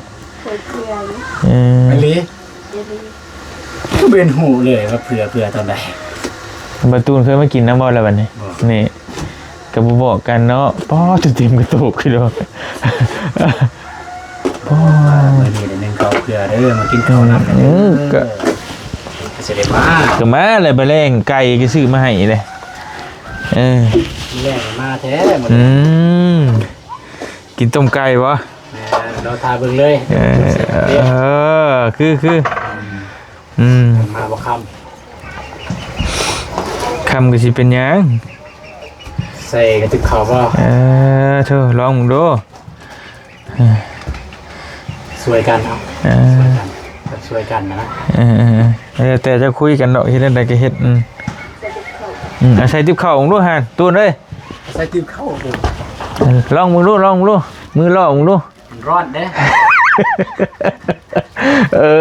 ເຄີຍເພື່ອຢູ່. ເອີ ອີ່ຫຼີ? ອີ່ຫຼີ. ຄືເປັນຮູ້ເລີຍວ່າເພື່ອ ເພື່ອຕອນໃດ? ບໍ່ຕູນເຄີຍມາກິນນຳບໍ່ລະບັດນີ້? ບໍ່. ນີ້ ກໍບໍ່ບອກກັນເນາະ. ປ້າ ເຕັມກະໂຕກຄືດອກ. ປ້າ ມື້ນີ້ໄດ້ໜຶ້ງເຂົ້າເພື່ອເດີ ມາກິນເຂົ້ານຳເດີ. ອືມ ກໍ ກໍຊິໄດ້ມາ ກໍມາແຫຼະ ບາແລງໄກ່ກໍຊື້ມາໃຫ້ເດ້. ເອີ ແລງມາແທ້ມື້ນີ້. ອືມ ກິນຕົ້ມໄກ່ບໍ່? ແມ່ນ ລໍຖ້າເບິ່ງເລີຍ. ເອີ ເອີ ຄື ຄື ອືມ ອືມ ມາບໍ່ຄ່ຳ ຄ່ຳກໍຊິເປັນຫຍັງ? ໃສ່ກະຕິບເຂົ້າບໍ່? ເອີ ໂທ້ ລອງເບິ່ງດູ. ເອີ ຊ່ວຍກັນເນາະ. ເອີ ຊ່ວຍກັນ ຊ່ວຍກັນນະ. ເອີ ເອີ ເອີ ແຕ່ເຈົ້າຄຸຍກັນເນາະ ເຮັດແນວໃດກໍເຮັດ. ອືມ ອືມ ເອົາໃສ່ຕິບເຂົ້າເບິ່ງດູຫັ້ນ ຕູນເອີຍ. ໃສ່ຕິບເຂົ້າເບິ່ງ. ເອີ ລອງເບິ່ງດູ ລອງເບິ່ງດູ ມືລໍເບິ່ງດູ. ມັນຮ້ອນເດ້. ເອີ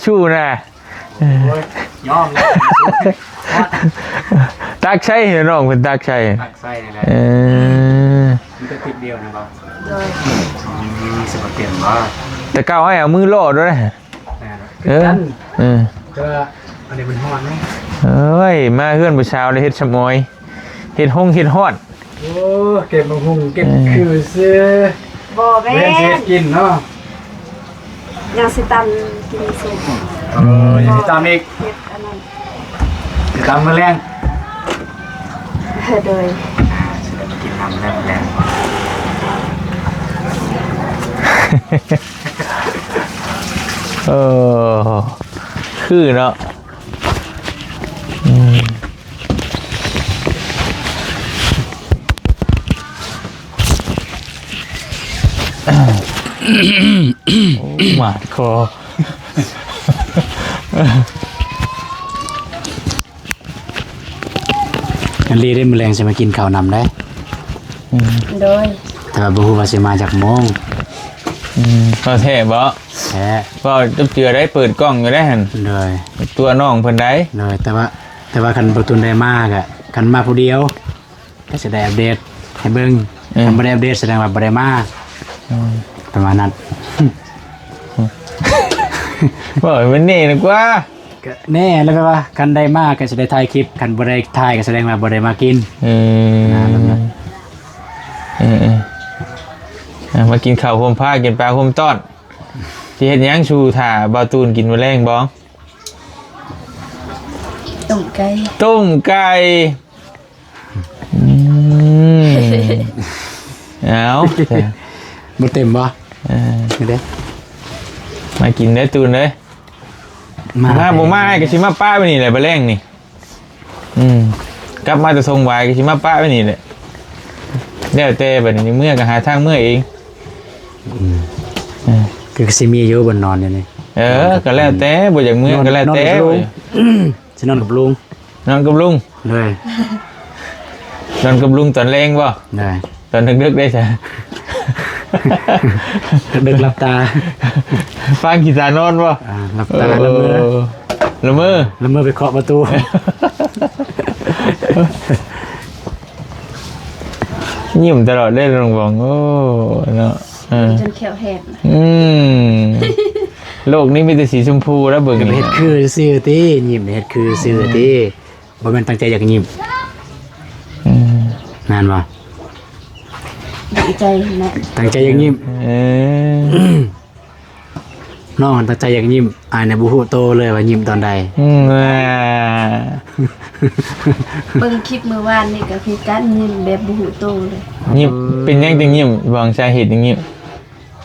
ສູ້ນະ. ໂອ້ຍ ຍອມແລ້ວ. ຕັກໃສ່ໃຫ້ນ້ອງເພິ່ນ ຕັກໃສ່ ຕັກໃສ່ນີ້ແຫຼະ. ເອີ ມີແຕ່ຕິບດຽວນະບໍ່? ໂດຍ. ອືມ ຊິບໍ່ເຕັມບໍ່? ແຕ່ເກົ່າອ້າຍເອົາມືລໍໂດຍ. ແມ່ນ. ເອີ ຄືກັນ. ເອີ ແຕ່ວ່າອັນນີ້ມັນຮ້ອນເນາະ. ເອີຍ ມາເຮືອນຜູ້ສາວແລ້ວເຮັດສະໝອຍ ເຮັດຮົງເຮັດຮ້ອນ. ໂອ້ ເກັບໝາກຫຸ່ງເກັບ ເອີ ຄືຊື່. ບໍ່ແມ່ນ ເຮັດກິນເນາະ ຍັງຊິຕຳກິນຊຸບ. ເອີ ຍັງຊິຕຳອີກ ເຮັດອັນນັ້ນ ຊິຕຳມື້ແລງ. ໂດຍ ຊິໄດ້ໄປກິນນຳແລ້ວມື້ແລງ. ເອີ ຄືເນາະ ອືມ. ໂອ້ ບາດຄໍ. ອັນລີເດ້ ມື້ແລງຊິມາກິນເຂົ້ານຳໄດ໋. ອືມ ໂດຍ ແຕ່ວ່າບໍ່ຮູ້ວ່າຊິມາຈັກໂມງ. ອືມ ເວົ້າແທ້ບໍ່? ແທ້ ເວົ້າຈັບເຈື່ອໄດ້ ເປີດກ້ອງຢູ່ໄດ໋ຫັ້ນ. ໂດຍ ຕົວະນ້ອງເພິ່ນໄດ໋. ໂດຍ ແຕ່ວ່າ ແຕ່ວ່າຄັນບໍ່ຕຸນໄດ້ມາກະ ຄັນມາຜູ້ດຽວ ກໍຊິໄດ້ອັບເດດໃຫ້ເບິ່ງ. ເອີ ຄັນບໍ່ໄດ້ອັບເດດ ສະແດງວ່າບໍ່ໄດ້ມາ. ອືມ ປະມານນັ້ນ. ເວົ້າໃຫ້ມັນແນ່ນະກວ່າ. ກໍແນ່ແລ້ວ ແບບວ່າຄັນໄດ້ມາກໍຊິໄດ້ຖ່າຍຄລິບ, ຄັນບໍ່ໄດ້ຖ່າຍກໍສະແດງວ່າບໍ່ໄດ້ມາກິນ. ເອີ ແບບນັ້ນ. ເອີໆ ເອົາ ມາກິນເຂົ້າໂຮມພາ ກິນປາໂຮມຕ້ອນ. ຊິເຮັດຫຍັງສູ່ຖ້າບ່າວຕູນກິນມື້ແລງບໍ່? ຕົ້ມໄກ່ ຕົ້ມໄກ່. ອືມ ເອົາ ບໍ່ເຕັມບໍ່? ເອີ ນີ້ເດ້ ມາກິນເດີຕູນເດີ. ມາ ມາບໍ່ມາ ອ້າຍກໍຊິມາປະໄວ້ນີ້ແຫຼະ ບາດແລງນີ້. ອືມ ກັບມາແຕ່ຊົງຫວາຍກໍຊິມາປະໄວ້ນີ້ແຫຼະ. ແລ້ວແຕ່ ບາດນີ້ເມືອກໍຫາທາງເມືອເອງ. ອືມ ເອີ ຄືຊິມີຢູ່ບ່ອນນອນຢູ່ນີ້. ເອີ ກໍແລ້ວແຕ່ ບໍ່ຢາກເມືອກໍແລ້ວແຕ່. ຊິນອນກັບລຸງ ນອນກັບລຸງ. ໂດຍ ນອນກັບລຸງຕອນແລງບໍ່? ໂດຍ ຕອນດຶກໆ ໄດ້ຊະ ດຶກໆ ຫຼັບຕາ ຟາງຂີ້ຕານອນບໍ່? ອ່າ ຫຼັບຕາ ເອີ ລະເມີ ລະເມີ ລະເມີໄປເຄາະປະຕູ. ຍິ້ມຕະຫຼອດເລີຍນ້ອງບອງ. ໂອ້ ເນາະ ເອີ ຈົນແຂ້ວແຫບ. ອືມ ໂລກນີ້ມີແຕ່ສີຊົມພູແລ້ວເບິ່ງ. ກໍເຮັດຄືຊື່ຕິ ຍິ້ມເຮັດຄືຊື່ຕິ. ອືມ ບໍ່ແມ່ນຕັ້ງໃຈຢາກຍິ້ມ. ອືມ ແມ່ນບໍ່? ຕັ້ງໃຈນະ ຕັ້ງໃຈຢາກຍິ້ມ. ເອີ ນ້ອງຫັ້ນຕັ້ງໃຈຢາກຍິ້ມ ອ້າຍນີ້ບໍ່ຮູ້ໂຕເລີຍວ່າຍິ້ມຕອນໃດ. ອືມ ເບິ່ງຄລິບມື້ວານນີ້ກໍຄືກັນ ຍິ້ມແບບບໍ່ຮູ້ໂຕເລີຍ. ຍິ້ມ ເປັນຫຍັງຈຶ່ງຍິ້ມ? ບອກສາເຫດຈຶ່ງຍິ້ມ.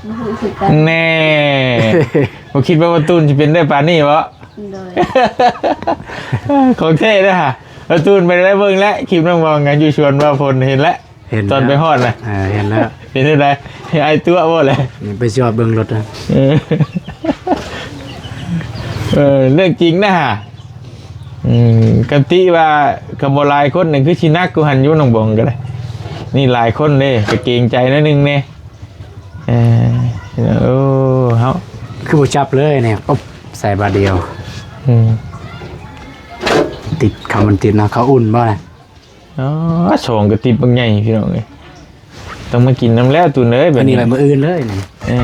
ບໍ່ຮູ້ຄືກັນ. ແນ່ ບໍ່ຄິດວ່າບ່າວຕູນຊິເປັນໄດ້ປານນີ້ບໍ? ໂດຍ ຂອງແທ້ເດີຫາ. ບ່າວຕູນໄປໄດ້ເບິ່ງແລ້ວ ຄລິບນ້ອງບອງກັນຢູ່ສວນບ່າວຝົນ ເຫັນແລ້ວ ເຫັນແລ້ວ ຕອນໄປຮອດນະ. ເອີ ເຫັນແລ້ວ. ເປັນຈັ່ງໃດ? ອ້າຍຕົວະບໍ່ແຫຼະ? ໄປຈອດເບິ່ງລົດນະ. ເອີ ເອີ ເລື່ອງຈິງນະຫາ. ອືມ ກະຕິວ່າຄັນບໍ່ຫຼາຍຄົນນີ້ຄືຊິໜັກກວ່າຫັ້ນຢູ່ ນ້ອງບອງກໍໄດ້. ນີ້ຫຼາຍຄົນເດ້ ກໍເກງໃຈໜ້ອຍໜຶ່ງແດ່. ເອີ ໂອ້ ເຮົາຄືບໍ່ຈັບເລີຍນີ້ ອົບ ໃສ່ບາດດຽວ. ອືມ ຕິດ ເຂົ້າມັນຕິດເນາະ. ເຂົ້າອຸ່ນບໍ່ນະ? ອໍ ສອງກະຕິບບັກໃຫຍ່ພີ່ນ້ອງເອີຍ. ຕ້ອງມາກິນນຳແລ້ວຕູນເອີຍ ແບບນີ້. ອັນນີ້ໄວ້ມື້ອື່ນເລີຍນີ້. ເອີ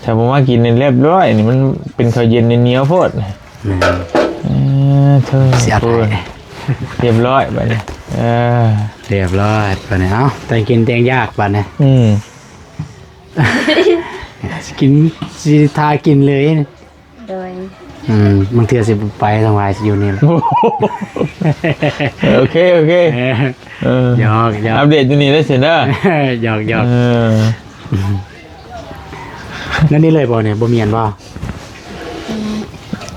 ຖ້າບໍ່ມາກິນນີ້ລຽບຮ້ອຍນີ້ ມັນເປັນເຂົ້າເຢັນໜຽວໂພດ. ແມ່ນ. ເອີ ໂທ້ ເສຍດາຍ. ໂອ້ຍ ລຽບຮ້ອຍບາດນີ້. ເອີ ລຽບຮ້ອຍບາດນີ້. ເອົ້າ ແຕ່ງກິນແຕ່ງຢາກບາດນີ້. ອືມ ກິນ ຊິທາກິນເລີຍ. ໂດຍ ອືມ ບາງເທື່ອຊິໄປທາງວາຍ ຊິຢູ່ນີ້ແຫຼະ. ໂອເຄ ໂອເຄ ເອີ ເອີ ຫຍອກໆ ອັບເດດຢູ່ນີ້ເດີຊັ້ນເດີ. ຫຍອກໆ ເອີ ແນວນີ້ເລີຍບໍ່ນີ້? ບໍ່ມີອັນບໍ່? ອືມ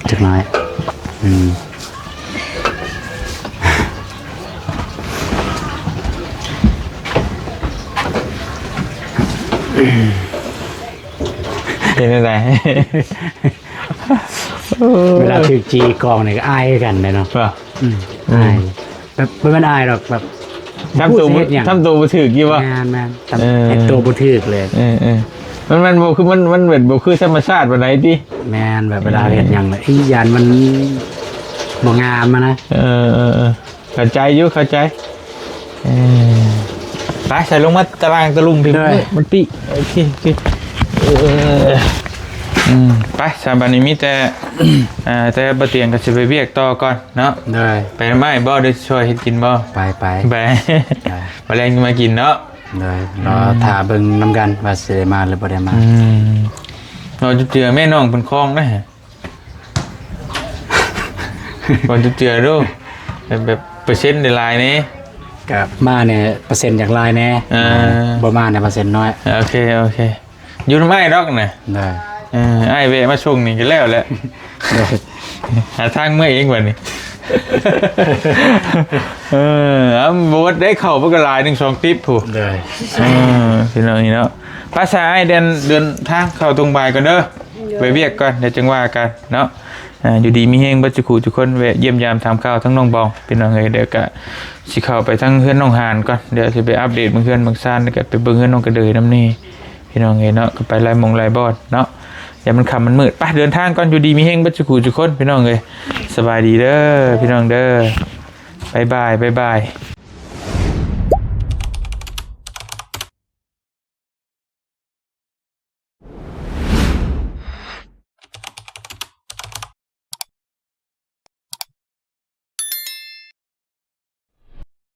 ຈັກໜ້ອຍ. ອືມ ເປັນຈັ່ງໃດ? ເວລາຖືກຈີ່ກ້ອງນີ້ກໍອາຍຄືກັນເດ້ເນາະ. ບໍ່? ອືມ ອືມ ອາຍ ແບບບໍ່ແມ່ນອາຍດອກ ແບບ ທຳໂຕ ບໍ່ຮູ້ຊິເຮັດຫຍັງ ທຳໂຕບໍ່ຖືກຢູ່ບໍ່? ແມ່ນໆ ທຳ ເອີ ເຮັດໂຕບໍ່ຖືກເລີຍ. ເອີໆ ມັນ ມັນບໍ່ຄື ມັນ ມັນແບບບໍ່ຄືທຳມະຊາດປານໃດຕິ. ແມ່ນ ແບບເວລາເຮັດຫຍັງ ເອີ ອີ່ຢ້ານມັນບໍ່ງາມຫັ້ນນະ. ເອີໆໆ ເຂົ້າໃຈຢູ່ ເຂົ້າໃຈ. ເອີ ໄປ ໃສ່ລົງມາຕາລ່າງຕະລຸ່ມພີ້. ໂດຍ ມັນປີກ. ໂອເຄ ໂອເຄ ເອີ ອືມ ໄປ ສາບາດນີ້ມີແຕ່ ອ່າ ແຕ່ບໍ່ຕຽງກໍຊິໄປວຽກຕໍ່ກ່ອນເນາະ. ໂດຍ ໄປນຳອ້າຍບໍ່ ຫຼືຊ່ອຍເຮັດກິນບໍ່? ໄປ ໄປ ໄປ ໄປ ມື້ແລງມາກິນເນາະ. ໂດຍ ລໍຖ້າເບິ່ງນຳກັນວ່າຊິໄດ້ມາຫຼືບໍ່ໄດ້ມາ. ອືມ ລໍເຈື່ອແມ່ນ້ອງເພິ່ນຄອງໄດ໋ ບໍ່ເຈື່ດູ ແບບເປີເຊັນໄດ້ຫຼາຍແດ່. ກໍມານີ້ເປີເຊັນຢາກຫຼາຍແດ່ ເອີ ບໍ່ມານີ້ເປີເຊັນນ້ອຍ. ໂອເຄ ໂອເຄ ຢູ່ນຳອ້າຍດອກນະ. ໂດຍ ເອີ ອ້າຍແວະມາສົ່ງນີ້ກໍແລ້ວແຫຼະ. ໂດຍ ຫາທາງເມືອເອງບັດນີ້. ເອີ ເອົາ ບໍ່ໄດ້ເຂົ້າ ບໍ່ກໍຫຼາຍ ໜຶ່ງສອງຕິບພຸ້ນ. ໂດຍ ເອີ ພີ່ນ້ອງນີ້ເນາະ ພາສາອ້າຍເດີນ ເດີນທາງເຂົ້າຕົງບາຍກ່ອນເດີ. ໂດຍ ໄປວຽກກ່ອນ ດຽວຈັ່ງວ່າກັນເນາະ. ອ່າ ຢູ່ດີມີແຮງເບິດສູ່ຄູ່ສູ່ຄົນ ແວະຢ້ຽມຢາມຖາມຂ່າວທາງນ້ອງບອງ ພີ່ນ້ອງເອີຍ. ດຽວກະຊິເຂົ້າໄປທາງເຮືອນນ້ອງຫານກ່ອນ ດຽວຊິໄປອັບເດດເບິ່ງເຮືອນເບິ່ງຊານ ແລ້ວກະໄປເບິ່ງເຮືອນນ້ອງກະເດີຍນຳນີ້ ພີ່ນ້ອງເອີຍເນາະ. ກໍໄປຫຼາຍໝ່ອງຫຼາຍບ່ອນເນາະ ຢ້ານມັນຄ່ຳມັນມືດ. ໄປ ເດີນທາງກ່ອນ ຢູ່ດີມີແຮງເບິດສູ່ຄູ່ສູ່ຄົນ ພີ່ນ້ອງເອີຍ. ສະບາຍດີເດີ ພີ່ນ້ອງເດີ ບາຍບາຍ ບາຍບາຍ.